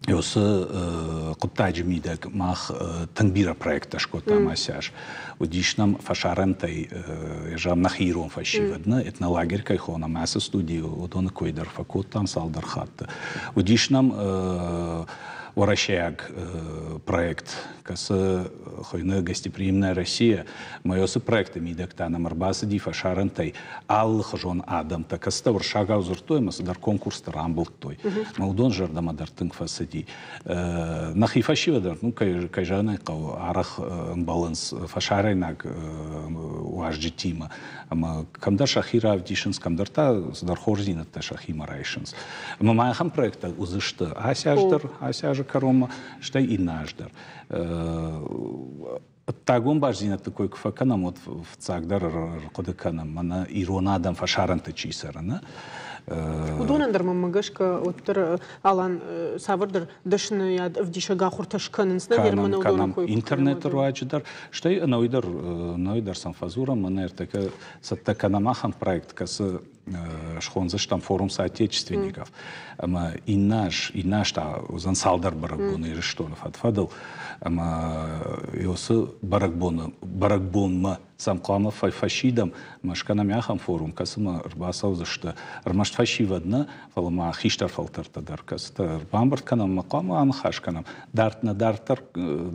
уыцы хъуыддаджы мидӕг мах тынг бирӕ проекттӕ скодтам ацы аз. Уыдис нӕм фӕсарӕнтӕй, зӕгъӕм, нӕхи ирон фӕсивӕд, нӕ этнолагерь кӕй хонӕм, ацы студийы уыдоны кой дӕр фӕкодтам цалдӕр хатты. Уыдис нӕм уӕрӕсейаг проект, кӕцы хуыйны «Гостеприимная Россия». Мӕ уыцы проекты мидӕг та нӕм ӕрбацыди фӕсарӕнтӕй алыхуызон адӕмтӕ, кӕцытӕ уырыссагау дзырдтой ӕмӕ цыдӕр конкурсты рамбылдтой. Мӕ уыдон зӕрдӕмӕ дӕр тынг фӕцыди. Нӕхи фӕсивӕд дӕр, ну, кӕй зӕгъын ӕй хъӕуы, арӕх ӕмбӕлынц фӕсарӕйнаг уазджытимӕ ӕмӕ кӕмдӕр сӕхи равдисынц, кӕмдӕр та цыдӕр хорздзинӕдтӕ сӕхимӕ райсынц. Ӕмӕ ма ахӕм проекттӕ уыдзысты ацы аз дӕр, ацы азы кӕронмӕ, стӕй иннӕ аз дӕр. Ӕддагон бастдзинӕдты кой куы фӕкӕнӕм, уӕд фыццагдӕр ӕрхъуыды кӕнӕм, мӕнӕ ирон адӕм фӕсарӕнты чи цӕры, нӕ? Уыдонӕн дӕр мӕнмӕ гӕсгӕ уӕддӕр Алан цавӕрдӕр дӕсныйад ӕвдисӕг ахуыртӕ скӕнынц, нӕ Германы уыдоны кой Интернеты руаджы дӕр, стӕй ӕнӕуый дӕр, ӕнӕуый дӕр сӕм фӕдзурӕм, мӕнӕ ӕртӕккӕ цӕттӕ кӕнӕм ахӕм проект, кӕцы схондзыстӕм форум соотечественников. Ӕмӕ иннӕ аз, иннӕ аз та уыдзӕн цалдӕр бӕрӕгбоны Ирыстоны фӕд-фӕдыл. Ӕмӕ уыцы бӕрӕгбоны бӕрӕгбонмӕ сӕм хъуамӕ фӕсидӕм ӕмӕ скӕнӕм ахӕм форум, кӕцымӕ ӕрбацӕудзысты ӕрмӕст фӕсивӕд нӕ, фӕлӕ ма хистӕр фӕлтӕртӕ дӕр, кӕцытӕ ӕрбамбырд кӕнӕм ӕмӕ хъуамӕ аныхас кӕнӕм, дард нӕ дарддӕр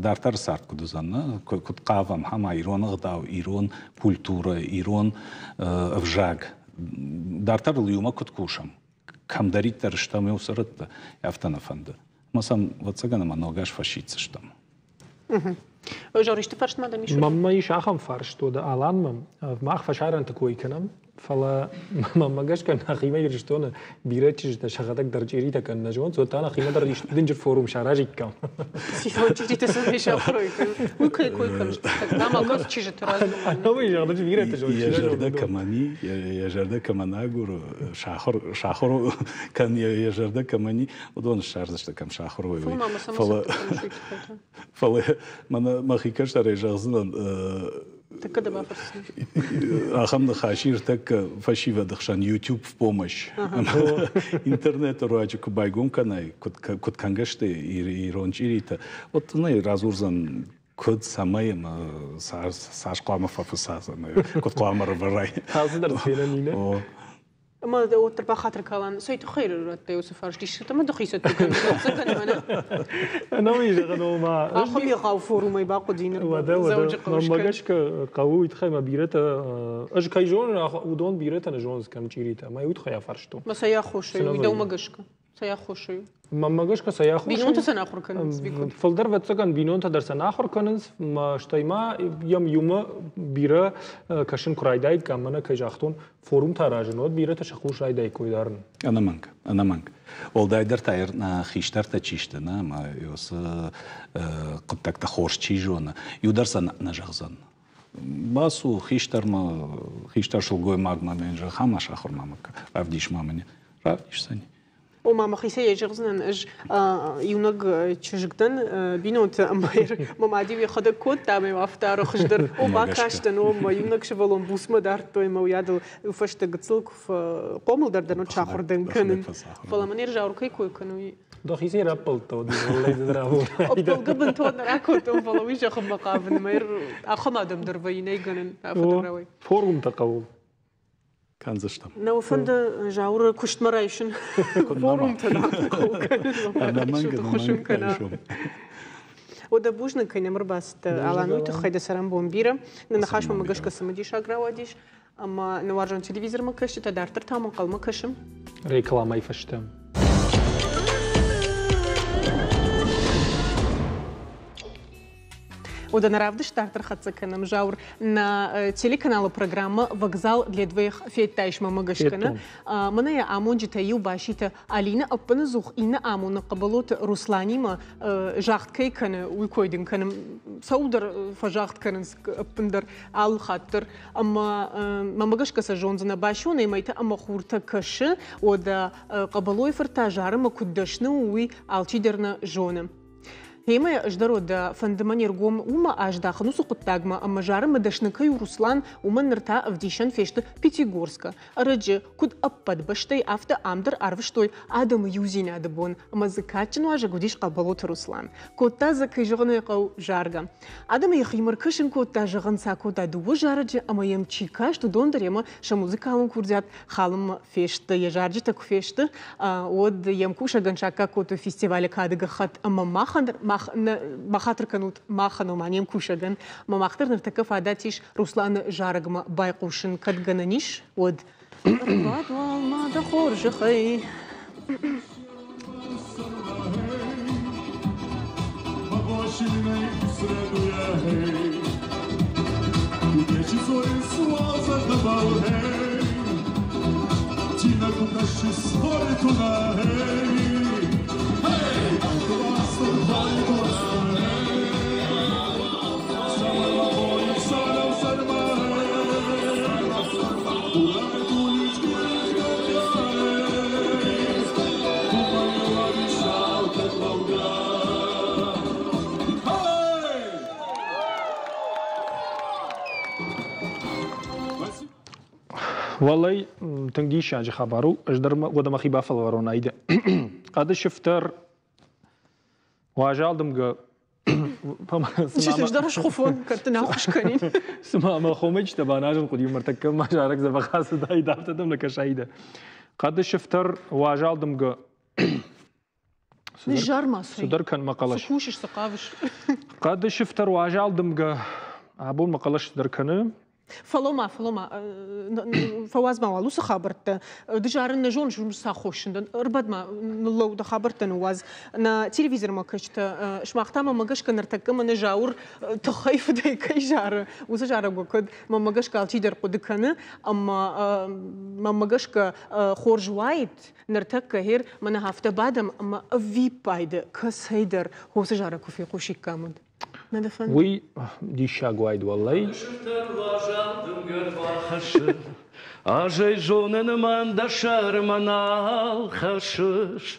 дарддӕры цард куыд уыдзӕн, нӕ, куыд хъавӕм, ӕмӕ ирон ӕгъдау, ирон культурӕ, ирон ӕвзаг. Дарддӕр ыл иумӕ куыд кусӕм, кӕмдӕриддӕр стӕм иу цырыдты, афтӕ нӕ фӕнды. Ӕмӕ сӕм, ӕвӕццӕгӕн, ӕмӕ ног аз фӕсиддзыстӕм. Жор, исты фарст ма дӕм ис? Мӕнмӕ ис ахӕм фарст, уӕдӕ Аланмӕ. Мах фӕсарӕнты кой кӕнӕм, фӕлӕ мӕнмӕ гӕсгӕ нӕхимӕ Ирыстоны бирӕ чызджытӕ сӕхӕдӕг дӕр чъиритӕ кӕнын нӕ зонынц, уӕд та нӕхимӕ дӕр дынджыр форум саразиккам. Сидон чъиритӕ сын сахуыр Уый кӕй кой кӕныс? Ӕмӕ кӕд чызджыты раз. Ӕнӕуый зӕгъдӕджы бирӕты зонынц. Йӕ зӕрдӕ кӕмӕн и, йӕ зӕрдӕ кӕмӕн агуры, сахуыр, сахуыр кӕн йӕ зӕрдӕ кӕмӕн и, уыдон ссардзысты, кӕм сахуыр уой, уый. Фӕлӕ Фӕлӕ мӕнӕ мӕхи кӕстӕрӕй зӕгъдзынӕн, Тӕккӕ дӕ бафӕрсдзынӕн. Ахӕм ныхас ир тӕккӕ фӕсивӕды хсӕн YouTube в помощь. Интернеты руаджы куы байгом кӕнай, куыд кӕнгӕ сты ирон чъиритӕ, уӕд дын ӕй радзурдзӕн куыд, цӕмӕй ӕмӕ цас хъуамӕ фӕфыца, куыд хъуамӕ рывӕрай. Алцыдӕр фенӕн и, не? Ӕмӕ уӕддӕр бахатыр калан, цӕй тыххӕй радтай уыцы фарст? Ис ӕмӕ дӕхи цӕттӕ кӕныс, ӕвӕццӕгӕн, мӕнӕ. Ӕнӕуый зӕгъын, ома. Ахӕм егъау форумӕй бахъуыди ныр Уӕдӕ, уӕдӕ, мӕнмӕ гӕсгӕ хъӕуы уый тыххӕй мӕ бирӕтӕ, ӕз кӕй зонын, уыдон бирӕтӕ нӕ зонынц кӕм чъиритӕ, мӕ уый тыххӕй афарстон. Мӕ цӕй аххосӕй, уый дӕумӕ гӕсгӕ? Цӕй аххосӕй у? Мӕнмӕ гӕсгӕ цӕй аххосӕй? Бинонтӕ сӕ нӕ ахуыр кӕнынц, Фылдӕр, ӕвӕццӕгӕн, бинонтӕ дӕр сӕ нӕ ахуыр кӕнынц, стӕй ма йӕм иумӕ бирӕ кӕсын куы райдаиккам, мӕнӕ кӕй загътон, форумтӕ аразын, уӕд бирӕтӕ сӕ хъус райдаиккой дарын. Ӕнӕмӕнг, ӕнӕмӕнг. Уӕлдайдӕр та хистӕртӕ чи сты, нӕ, ӕмӕ уыцы хъуыддӕгтӕ хорз чи зоны, иу дӕр сӕ нӕ зӕгъдзӕн. Бацу хистӕрмӕ, хистӕр сылгоймагмӕ, мӕн зӕгъ, ма сахуыр ма мӕ равдис ма мын. Равдисдзӕни. Ома мӕхицӕй йӕ зӕгъдзынӕн, ӕз иунӕг чызг дӕн бинонты ӕмӕ мӕ мад-иу йӕхӕдӕг кодта ӕмӕ афтӕ арӕх дӕр о бакастӕн, о мӕ иунӕг сывӕллон буцмӕ дардтой ӕмӕ уыйадыл фӕстӕ гыццыл куы фӕхъомылдӕр дӕн, уӕд сахуыр дӕн кӕнын. Фӕлӕ мын Зауыр кӕй кой кӕны, уый Дӕхицӕй раппӕлдта Ӕппӕлгӕ бынтон нӕ ракодтон, фӕлӕ уый зӕгъынмӕ хъавын ӕмӕ ахӕм адӕм дӕр вӕййы, нӕй гӕнӕн афтӕ рауай. Форумтӕ хъӕуы. Кӕндзыстӕм. Нӕ фӕнды Зауыры куыстмӕ райсын. Форумтӕ Ӕнӕмӕнг кӕна. Уӕдӕ бузныг, кӕй нӕм ӕрбацыдтӕ, Алан, уый тыххӕй дӕ цӕрӕнбон бирӕ. Нӕ ныхасмӕ гӕсгӕ цымыдисаг рауадис. Ӕмӕ нӕ уарзон телевизормӕ кӕсджытӕ дарддӕр та ӕнхъӕлмӕ кӕсӕм. Рекламӕйы фӕстӕ. Уӕдӕ нӕ равдыст дарддӕр хӕццӕ кӕнӕм. Зауыр, нӕ телеканалы программӕ «Вокзал для двоих» федтаис мӕмӕ гӕсгӕ нӕ? Мӕнӕ йӕ амонджытӕ иу Баситы Алинӕ ӕппынӕдзух иннӕ амоны Хъыбылоты Русланимӕ загъд кӕй кӕны, уый кой дын кӕны. Цӕуылдӕр фӕзагъд кӕнынц ӕппындӕр алы хатт дӕр. Ӕмӕ мӕмӕ гӕсгӕ сӕ зондзынӕ Басионӕй мӕйтӕ ӕмӕ хуртӕ кӕсы, уӕдӕ Хъыбылойы фырт та зарынмӕ куыд дӕсны у, уый алчидӕр нӕ зоны. Гъемӕ ӕз дӕр уӕдӕ фӕнды мӕ не ргом уымӕ аздахын уыцы хъуыддагмӕ ӕмӕ зарынмӕ дӕсны кӕй у Руслан, уымӕн ныр та ӕвдисӕн фесты Пятигорскы. Ӕрӕджы, куыд ӕппӕт бӕстӕй, афтӕ ам дӕр арвыстой адӕмы иудзинады бон ӕмӕ дзы кадджын уазӕг уыдис Хъӕбӕлоты Руслан. Кодта дзы, кӕй зӕгъын ӕй хъӕуы, заргӕ. Адӕмы йӕхимӕ ркӕсын кодта, зӕгъын сӕ кодта дыууӕ зарӕджы ӕмӕ йӕм чи каст, уыдон дӕр йемӕ сӕ музыкалон курдиат халынмӕ фесты. Йӕ зарджытӕ куы фесты, уӕд йӕм кусӕгӕн саккаг кодтой фестивалы кады гӕххӕтт ӕмӕ махӕн дӕр, мах, бахатыр кӕнут махӕн, ома не мкусӕгӕн, ӕмӕ мах дӕр ныртӕккӕ фадат ис Русланы зарӕгмӕ байхъусын, кӕд гӕнӕн ис, уӕд. Ӕрбад уал ма дӕ хорзӕхӕй. Уӕллӕй, тынг диссаджы хабар у. Ӕз дӕр уӕдӕ мӕхи бафӕлварон айды. Хъӕды сыфтӕр уазал дымгӕ Ӕз дӕр схуыфон, кӕд дын ӕххуыс кӕнин. Цыма мӕ хомычтӕ баназын хъуыди, мӕртӕккӕ мӕ зарӕг дзӕбӕх ацыдаид, афтӕ дӕм нӕ кӕсаид. Хъӕды сыфтӕр уазал дымгӕ Ныззар ма цыдӕр кӕн мӕ хъӕлӕс. Цы кусыс, цы хъавыс? Хъӕды сыфтӕр уазал дымгӕ абон мӕ хъӕлӕс цыдӕр кӕны. Фӕлӕ-ма, фӕлӕ-ма, фӕуадз ма уал уыцы хабӕрттӕ. Ды зарын нӕ зоныс, уым цы аххосджын дӕн. Ӕрбад-ма, ныллӕуу, дӕ хабӕрттӕ ныууадз. Нӕ телевизормӕ кӕсджытӕ, сымах та мӕнмӕ гӕсгӕ ныртӕккӕ мӕнӕ Зауыр тыххӕй-фыдӕй кӕй зары, уыцы зарӕг уӕ кӕд мӕнмӕ гӕсгӕ алчидӕр хъуыды кӕны, ӕмӕ мӕнмӕ гӕсгӕ хорз уаид, ныртӕккӕ гъер мӕнӕ афтӕ бадӕм ӕмӕ ӕвиппайды кӕцӕйдӕр уыцы зарӕг куы фехъусиккам, уӕд. Уый диссаг уайд уӕллӕй. Азӕй зонын мӕн дӕ сӕрмӕ нал хӕссыс.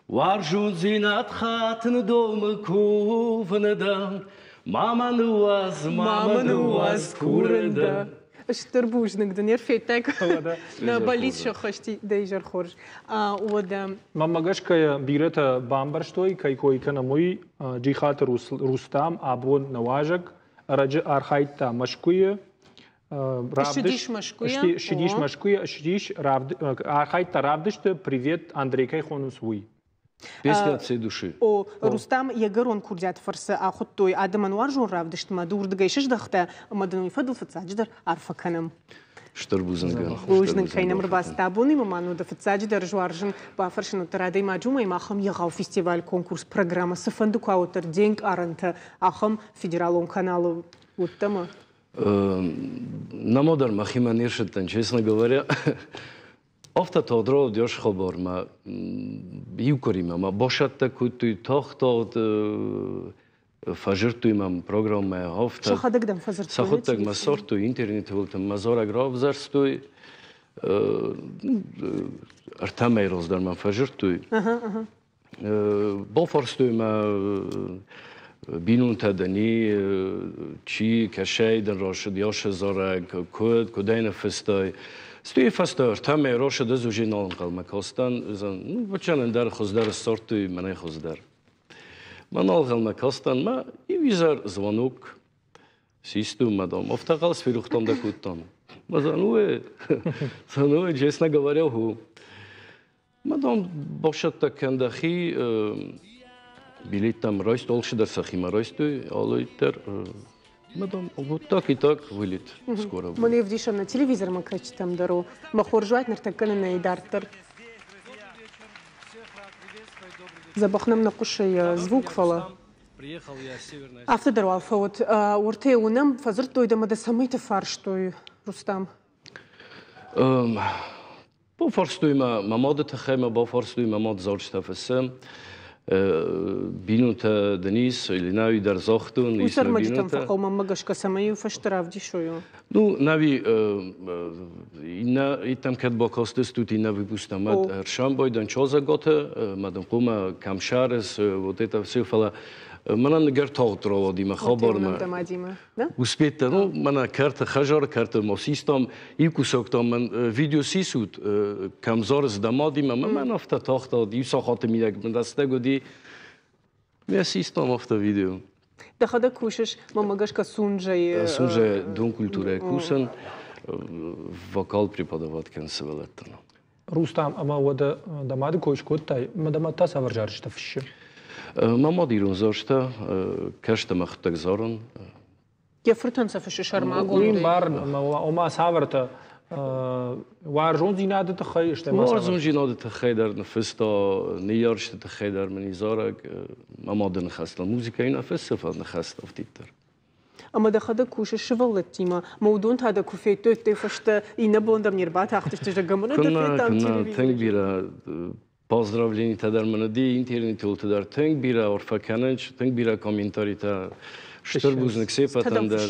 Уарзондзинад хатын домы кувыны дӕм. Ма мӕ ныууадз, ма мӕ ныууадз, курын дӕ. Стыр бузныг дын, ӕрфедтай нӕ бӕллиц сӕххӕсти дӕ изӕр хорз. Уӕдӕ. Мӕнмӕ гӕсгӕ бирӕтӕ бамбӕрстой, кӕй кой кӕнӕм, уый Джихаты Рустам абон нӕ уазӕг ӕрӕджы архайдта Мӕскуыйы. Ссыдис Мӕскуыйӕ. Ссыдис Мӕскуыйӕ, ссыдис, архайдта равдысты «Привет, Андрей» кӕй хонынц, уый. Песня от всей души. О, Рустам йе гӕрон курдиаты фӕрцы ахуыдтой адӕмӕн уарзон равдыстмӕ, ды уырдыгӕй сыздӕхтӕ ӕмӕ дын уый фӕдыл фыццаджыдӕр арфӕ кӕнӕм. Стыр бузныг. Бузныг, кӕй нӕм ӕрбацыд абонимӕ ма ну дӕ фыццаджыдӕр ӕз уарзын бафӕрсын уӕддӕр адӕймаджы уымӕй ахӕм егъау фестиваль, конкурс, программӕ цыфӕнды куы ауыддӕр де нкъарӕнтӕ ахӕм федералон каналы уыдтӕ ма? Нӕма дӕр мӕхимӕ не рсыдтӕн, честно говоря. Афтӕ тагъд рауад хабар мӕ иу къуыримӕ мӕ басӕттӕ кодтой тагъд-тагъд фӕзырдтой мӕм программӕ афтӕ. Сӕхӕдӕг дӕм фӕдзырдтой? Сӕхуыдтӕг мӕ сордтой, интернеты уылты мӕ зарӕг равзӕрстой. Ӕртӕ мӕйы раздӕр мӕм фӕзырдтой. Бафарстой мӕ бинонтӕ дӕни, чи кӕсӕй дын рацыд ясы зарӕг, куыд, куыдӕй ныффыстай. Стӕй фӕстӕ ӕртӕ мӕйы рацыд, ӕз уже нал ӕнхъӕлмӕ кастӕн, ну, бачан ӕндӕр хуыздӕр ссардтой, мӕнӕй хуыздӕр. Мӕ нал ӕнхъӕлмӕ кастӕн, мӕ иу изӕр звонок систу, мадам, афтӕ сфирухтам да кодтам. Ма зануэ, зануэ, честно говоря, ху. Мадам басӕттӕ кӕн дӕхи, билеттӕм райст, алчидӕр сӕхимӕ райстой, алыддӕр. Мадам, вот так и так вылет скоро будет. Мӕн ӕвдисӕн нӕ телевизормӕ кӕсджытӕм дӕр у. Мӕ хорз уайт ныртӕккӕ нын ӕй дарддӕр. Дзӕбӕх нӕм нӕ хъуысы йӕ звук, фӕлӕ афтӕ дӕр уал фӕуӕд. Уыртӕ уынӕм, фӕдзырдтой дӕ ӕмӕ дӕ цӕмӕйты фарстой, Рустам? Бафарстой мӕ мӕ мады тыххӕй мӕ бафарстой, мӕ мад зарджытӕ фыссы. Бинонтӕ Денис, Элинӕйы дӕр загътон. Уый ӕрмӕджытӕм фӕхъӕуы мӕнмӕ гӕсгӕ, цӕмӕй-иу фӕсте равдисой. Ну, нави иннӕ иттӕм кӕд бакастыстут иннӕ выпусктӕм, мад ӕрсамбойдӕн чозаготы, мадын хъумӕ камшарыс, вот это все, фӕлӕ мӕнӕн нгӕр тагъд рауади мӕ хабармӕ. Успетта, ну, мӕнӕ кӕрты хӕзар, кӕрты ма систам, иу кусӕгтам мӕн видео сисут, кӕм зарыс дӕ мадимӕ, мӕн афтӕ тагъд иу сахаты мидӕг мын рӕстӕг уыди. Ме систам афтӕ видео. Дӕхӕдӕг кусыс, мӕнмӕ гӕсгӕ Сунжӕйы... Сунжӕйы дон культурӕйы кусӕн, вокал преподавать кӕнын сывӕллӕттӕн. Рустам, ӕмӕ уӕдӕ дӕ мады кой скодтай, ӕмӕ дӕ мад та цавӕр зарджытӕ фыссы? Мӕ мад ирон зарджытӕ, кӕст ӕмӕ хъуыддаг зарын. Йӕ фыртӕн сӕ фыссы сӕрмагондӕй? Уый мбарын, ӕмӕ ома цавӕртӕ уарзондзинады тыххӕй, стӕй ма Уарзондзинады тыххӕй дӕр ныффыста, ныййарджыты тыххӕй дӕр мын и зарӕг, мӕ мады ныхӕстыл музыкӕйы нӕ фыссы, фӕлӕ ныхӕстӕ афтиддӕр. Ӕмӕ дӕхӕдӕг кусыс сывӕллӕттимӕ, ӕмӕ уыдон та дӕ куы федтой, дӕ фӕстӕ иннӕ бон дӕм не рбатахтысты, зӕгъгӕ, мӕнӕ дӕ федтам телевизоры. Тынг бирӕ поздравленитӕ дӕр мын уыди, интернеты уылты дӕр тынг бирӕ арфӕ кӕнынц, тынг бирӕ комментаритӕ. Стыр бузныг се ппӕтӕн дӕр.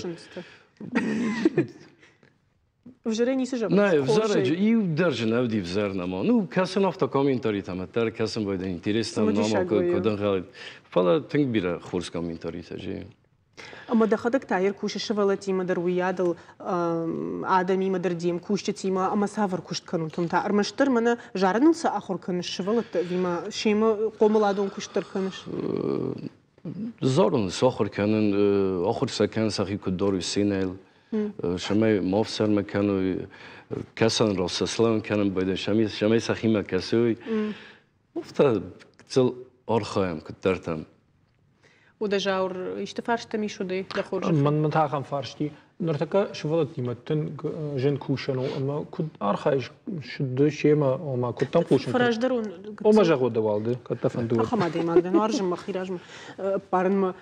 Ӕвзӕрӕй ницы зӕгъынц? Нӕ, ӕвзӕрӕй иу дӕр зын ӕвди ӕвзӕр нӕма. Ну, кӕсын афтӕ комментаритӕ, ӕмӕ дӕр кӕсын байдайын интересно, нама куыд ӕнхъӕлид. Фӕлӕ тынг бирӕ хорз комментаритӕ же. Ӕмӕ дӕхӕдӕг та ӕркусыс сывӕллӕттимӕ дӕр уыйадыл адӕмимӕ дӕр де мкусджытимӕ ӕмӕ цавӕр куыст кӕнут уым та? Ӕрмӕстдӕр мӕнӕ зарыныл цы ахуыр кӕныс сывӕллӕтты ӕви ма семӕ хъомыладон куыст дӕр кӕныс? Зарын сахуыр кӕнын, ахуыр сӕ кӕнын сӕхи куыд дарой сценӕйыл. Цӕмӕй ма ӕфсӕрмы кӕной, кӕсӕн расаслан кӕнын байдайын, цӕмӕй сӕхимӕ кӕсой. Афтӕ гыццыл архайӕм куыддӕртӕм. Уӕдӕ, Зауыр, исты фарстӕм ис уыди дӕ хорзӕхӕй? Мӕнмӕ та ахӕм фарст и. Ныртӕккӕ сывӕллӕттимӕ тынг зын кусӕн у ӕмӕ куыд архайыс ды семӕ, ома куыд дӕм хъусын? Фӕраздӕрон. Ома зӕгъ дӕ уал ды, кӕд дӕ фӕнды. Ахӕм адӕймаг дӕн, уарзын мӕхи размӕ ӕппарынмӕ.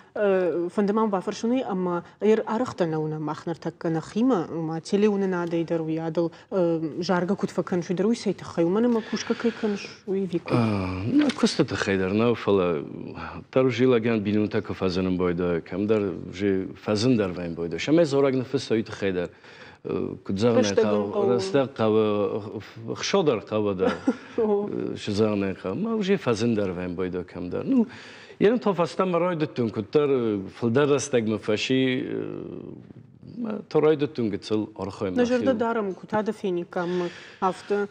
Фӕнды ма бафӕрсын уый, ӕмӕ арӕхдӕр нӕ уынӕм мах ныртӕккӕ нӕхимӕ, ома телеуынынадӕй дӕр уый адыл заргӕ куыд фӕкӕныс, уый дӕр уый цӕй тыххӕй, уымӕн ӕмӕ кусгӕ кӕй кӕныс, уый ӕви куыд? Нӕ куысты тыххӕй дӕр нӕ, фӕлӕ дӕр зилӕгӕн бинонтӕ куы фӕзынын байдайы, кӕмдӕр же фӕзындӕр вӕййын байдайы. Сӕмӕй дзорӕг ныффысса уый тыххӕй дӕр. Куыд зӕгъын хъӕуы, рӕстӕг хъӕуы, хсодӕр хъӕуы дӕр, цы зӕгъын хъӕуы. Ма уже фӕзындӕр вӕййын байдайы кӕмдӕр. Ну, Ерын то фӕстӕмӕ райдыдтон, куыддӕр фылдӕр рӕстӕгмӕ фӕси, то райдыдтон гыццыл архайын. Нӕ зӕрдӕ дарӕм, куы та дӕ фениккам, афтӕ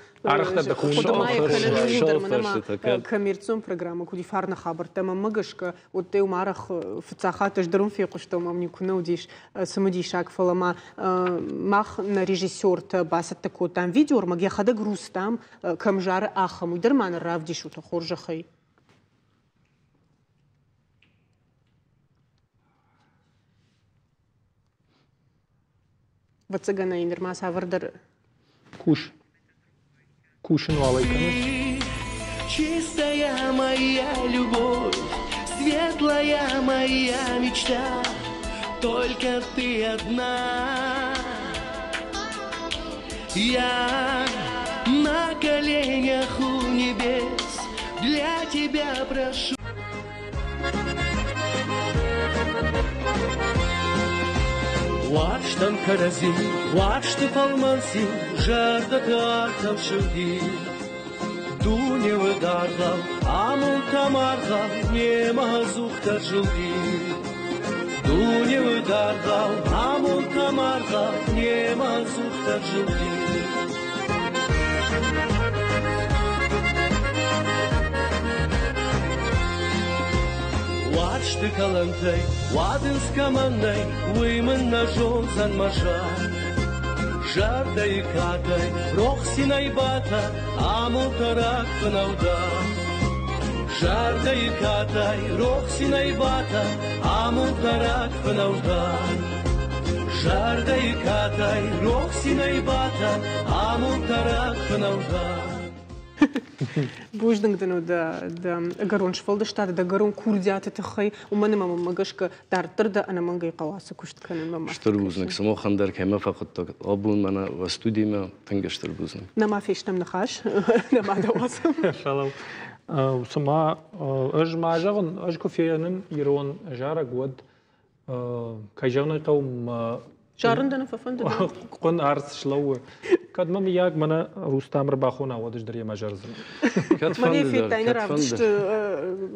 коммерцион программӕ куыд и фарны хабӕрттӕ мӕнмӕ гӕсгӕ, уӕддӕй уым арӕх фыццаг хатт ӕз дӕр уым фехъуыстон, мӕм никуы нӕ уыдис цымыдисаг, фӕлӕ ма мах нӕ режиссертӕ бацӕттӕ кодтам видеоӕрмӕг, йӕхӕдӕг Рустам кӕм зары, ахӕм, уый дӕр ма нын равдисут хорзӕхӕй. Ӕвӕццӕгӕн ӕй нырма цавӕрдӕр Кус. Кусын уал ӕй кӕны. Чистая моя любовь, светлая моя мечта, только ты одна. Я на коленях у небес для тебя прошу. Уарзтам кӕрӕдзи, уарзты фӕлмӕн цин, зӕрдӕты артау сыгъди. Дуне уыд аргъау, амонд та маргъау, немӕ ӕдзухдӕр зылди. Дуне уыд аргъау, амонд та маргъау, немӕ ӕдзухдӕр зылди. Уарзты кӕлӕнтӕй уадындз кӕмӕн нӕй, уый мын нӕ зондзӕн мӕ зар. Зӕрдӕйы катай, рох цинӕй батӕ, амонд рагфынау дӕ. Зӕрдӕйы катай, рох цинӕй батӕ, амонд рагфынау дӕ. Зӕрдӕйы катай, рох цинӕй батӕ, амонд рагфынау дӕ. Бузныг дын у дӕ ӕгӕрон сфӕлдыстады, дӕ ӕгӕрон курдиаты тыххӕй, уымӕн ӕмӕ мӕнмӕ гӕсгӕ дарддӕр дӕ ӕнӕмӕнгӕй хъӕуы ацы куыст кӕнын. Стыр бузныг сымахӕн дӕр, кӕй мӕ фӕхуыдтат абон мӕнӕ уӕ студимӕ, тынг стыр бузныг. Нӕма фестӕм ныхас, нӕма дӕ уадзӕм. Фӕлӕ цыма ӕз ма зӕгъын, ӕз куы фенын ирон зарӕг, уӕд кӕй зӕгъын ӕй хъӕуы, мӕ Зарын дӕ нӕ фӕфӕнды? Хъуын арц слӕууы. Кӕд мӕ мыййаг мӕнӕ Рустам ӕрбахона, уӕд ӕз дӕр йемӕ зардзынӕн. Кӕд Мӕнӕ федтай нӕ равдысты,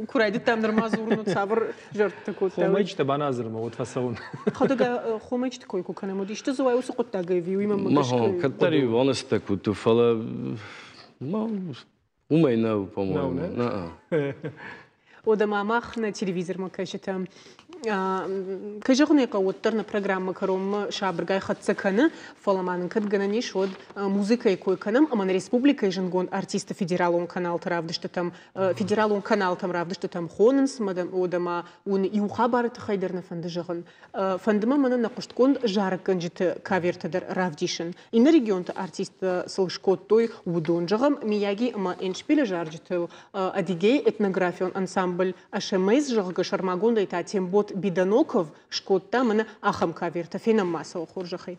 куы райдыдтам нырма дзурын, цавӕр зӕрдтӕ кодта. Хомӕджытӕ баназырмӕ, уӕд фӕцӕуын. Хӕдӕг хомӕджыты кой куы кӕнӕм, уӕд исты дзы уай уыцы хъуыддагӕй ӕви уый мӕнмӕ гӕсгӕ? Кӕддӕр-иу анызтӕ кодтой, фӕлӕ уымӕй нӕу, по-моему. Уӕдӕ ма мах нӕ телевизормӕ кӕсджытӕм кӕй зӕгъын ӕй хъӕуы, уӕддӕр нӕ программӕ кӕронмӕ сабыргай хӕццӕ кӕны, фӕлӕ ма нын кӕд гӕнӕн ис, уӕд музыкӕйы кой кӕнӕм ӕмӕ нӕ республикӕйы зындгонд артисты федералон каналты равдыстытӕм, федералон каналтӕм равдыстытӕм хонынц, уӕдӕ ма уын иу хабары тыххӕй дӕр нӕ фӕнды зӕгъын. Фӕнды ма мӕнӕ нӕ хъуыстгонд зарӕггӕнджыты кавертӕ дӕр равдисын. Иннӕ регионты артисттӕ сыл скодтой уыдон, зӕгъӕм, Мияги ӕмӕ Эндшпилы зарджытыл Адыгейы этнографион ансамбль АШМС, зӕгъгӕ, сӕрмагондӕй та Тембот Биданоков скодта мӕнӕ ахӕм кавертӕ. Фенӕм ма сӕ хорзӕхӕй.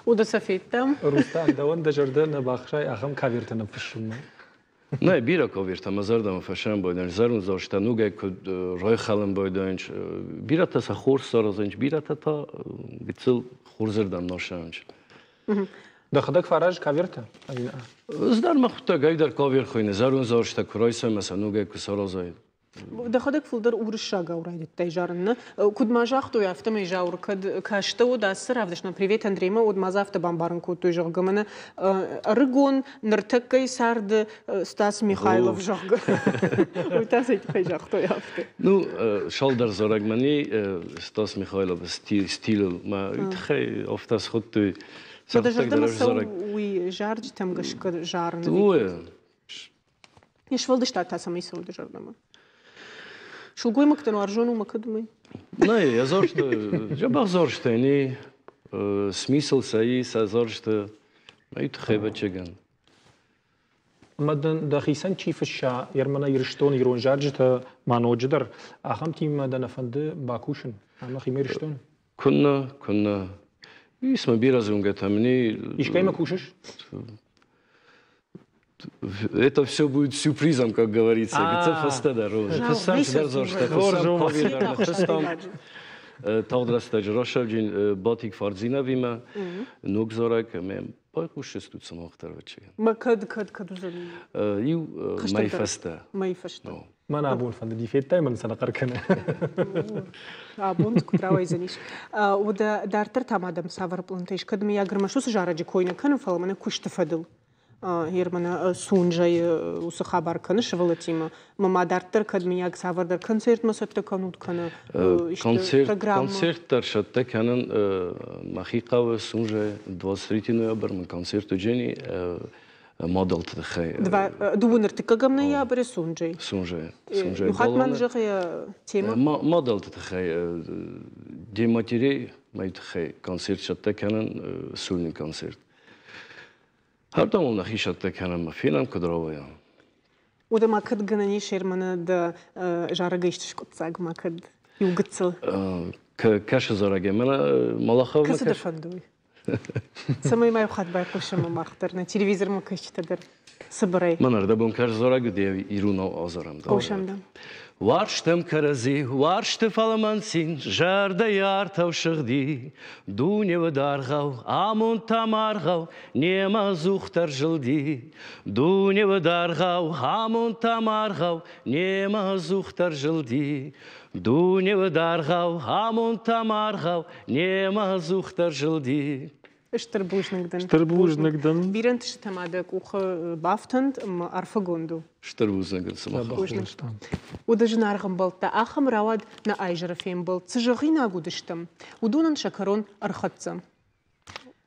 Уыды сӕ федтам. Рустам, дӕуӕн дӕ зӕрдӕ нӕ бахсай ахӕм кавертӕ ныффыссынмӕ? Нӕ, бирӕ кавертӕ мӕ зӕрдӕмӕ фӕсӕмбӕлдӕн, зӕронд зарджытӕ ногӕй куыд райхӕлын байдайынц. Бирӕтӕ сӕ хорз саразынц, бирӕтӕ та гыццыл хорзырдӕм насӕнынц. Дӕхӕдӕг фӕраз кавертӕ? Ӕз дӕр мӕ хъуыддаг ӕвдӕр кавер хуыйны, зӕронд зарджытӕ куы райсай ӕмӕ сӕ ногӕй куы саразай. Дӕхӕдӕг фылдӕр уырыссагау райдыдтай зарын, нӕ? Куыд ма загътой, афтӕмӕй Зауыр кӕд кастӕ уыд ацы равдыстмӕ «Привет, Андреймӕ», уӕд ма дзы афтӕ бамбарын кодтой, зӕгъгӕ, мӕнӕ ӕрыгон ныртӕккӕйы царды Стас Михайлов, зӕгъгӕ. Уый та цӕй тыххӕй загътой афтӕ? Ну, шалдӕр зарӕг мӕни Стас Михайловы стилыл мӕ уый тыххӕй афтӕ схуыдтой. Дӕ зӕрдӕмӕ цӕуы уый зарджытӕм гӕсгӕ зарын? Не сфӕлдыстад та цӕмӕй цӕуы дӕ зӕрдӕмӕ? Сылгоймӕгтӕн уарзон у мӕ кӕд уымӕй? Нӕ, я зарджытӕ, дзӕбӕх зарджытӕ, не смысл сӕ и сӕ зарджытӕ, уый тыххӕй ӕвӕццӕгӕн. Ӕмӕ дын дӕхицӕн чи фысса, Ермана Ирыстон ирон зарджытӕ ма ноджыдӕр, ахӕмтимӕ дӕ нӕ фӕнды бакусын ӕмӕ химӕ Ирыстоны? Куыннӕ, куыннӕ. Ис мӕ бирӕ зонгӕтӕ, мне... Искӕимӕ кусыс? Это все будет сюрпризом, как говорится. Это фӕстӕдӕр. Фыссӕм цыдӕр дзырдтӕ, фыссӕм ковидӕр, фыстам тагъд рӕстӕджы рӕсӕвджын Батик Фардзиновимӕ ног зарӕг ӕмӕ байхъусдзыстут сымах дӕр ӕвӕццӕгӕн. Мӕ кӕд, кӕд, кӕд уыдзӕн? Иу мӕй фӕстӕ. Мӕй фӕстӕ. Мӕн абон фӕндыди, федтай мын сӕ хъӕр кӕны. Абон куыд рауайдзӕнис. Уӕдӕ дарддӕр та ма дӕм цавӕр пълантӕ ис? Кӕд мыййаг ӕрмӕст уыцы зарӕджы кой нӕ кӕнын, фӕлӕ мӕнӕ куысты фӕдыл. Ермана Сунжайы уыцы хабар кӕны сывӕллӕттимӕ. Мӕ ма дарддӕр кӕд мыййаг цавӕрдӕр концертмӕ цӕттӕ кӕнут кӕнӕ исты программӕ? Концерт дӕр цӕттӕ кӕнын мӕхи хъӕуы Сунжайы 23 ноябрь мын концерт уыдзӕни мадӕлты тыххӕй. Дыууын ӕртыккӕгӕм ноябры Сунжай. Сунжай. Сунжай. Иу хатт ма зӕгъ йӕ темӕ. Мадӕлты тыххӕй Де матерей мӕй тыххӕй концерт цӕттӕ кӕнын, сольный концерт. Ардӕм уыл нӕхи цӕттӕ кӕнӕм ӕмӕ фенӕм, куыд рауайа. Уӕдӕ ма кӕд гӕнӕн ис Ерманы дӕ зарӕгӕй исты скъуыддзаг ма кӕд иу гыццыл? Кӕсы зарӕгӕй. Мӕнӕ Малаховмӕ Кӕцы дӕ фӕнды уый? Цӕмӕй ма иу хатт байхъусӕм мах дӕр, нӕ телевизормӕ кӕсджытӕ дӕр цыбырӕй. Мӕн ӕрдӕбон кӕс зарӕг уыди иронау азарӕм. Хъусӕм дӕм. Уарзтам кӕрӕдзи, уарзты фӕлмӕн цин, зӕрдӕйы артау сыгъди. Дуне уыд аргъау, амонд та маргъау, немӕ ӕдзухдӕр зылди. Дуне уыд аргъау, амонд та маргъау, немӕ ӕдзухдӕр зылди. Дуне уыд аргъау, амонд та маргъау, немӕ ӕдзухдӕр зылди. Стыр бузныг дын. Стыр бузныг дын. Бирӕ ӕнтыстытӕ ма дӕ къухы бафтӕнт ӕмӕ арфӕгонд у. Стыр бузныг дын сымах. Бузныг. Уыды зынаргъ ӕмбӕлттӕ, ахӕм рауад нӕ айзӕры фембӕлд. Цы зӕгъинаг уыдыстӕм, уыдонӕн сӕ кӕрон ӕрхӕццӕ.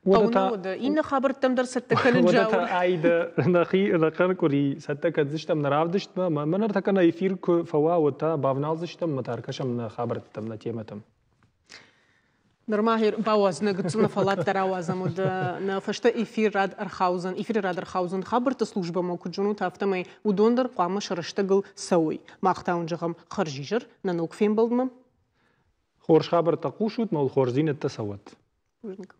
Уӕдӕ иннӕ хабӕрттӕм дӕр цӕттӕ кӕнын Уӕдӕ та Аидӕ нӕхи ӕнӕхъӕн къуыри цӕттӕ кӕндзыстӕм нӕ равдыстмӕ. Мӕ ныртӕккӕ нӕ эфир куы фӕуа, уӕд та бавналдзыстӕм ӕмӕ та ӕркӕсӕм нӕ хабӕрттӕм, нӕ темӕтӕм. Нырма бауадз нӕ гыццыл нӕ фӕллад дӕр ауадзӕм, уӕд нӕ фӕстӕ эфир рад ӕрхаудзӕн, эфиры рад ӕрхаудзӕн хабӕртты службӕмӕ, куыд зонут, афтӕмӕй уыдон дӕр хъуамӕ сӕ рӕстӕгыл цӕуой. Мах та уын зӕгъӕм хӕрзизӕр нӕ ног фембӕлдмӕ. Хорз хабӕрттӕ хъусут, мӕ уыл хорздзинӕдтӕ цӕуӕд. Бузныг.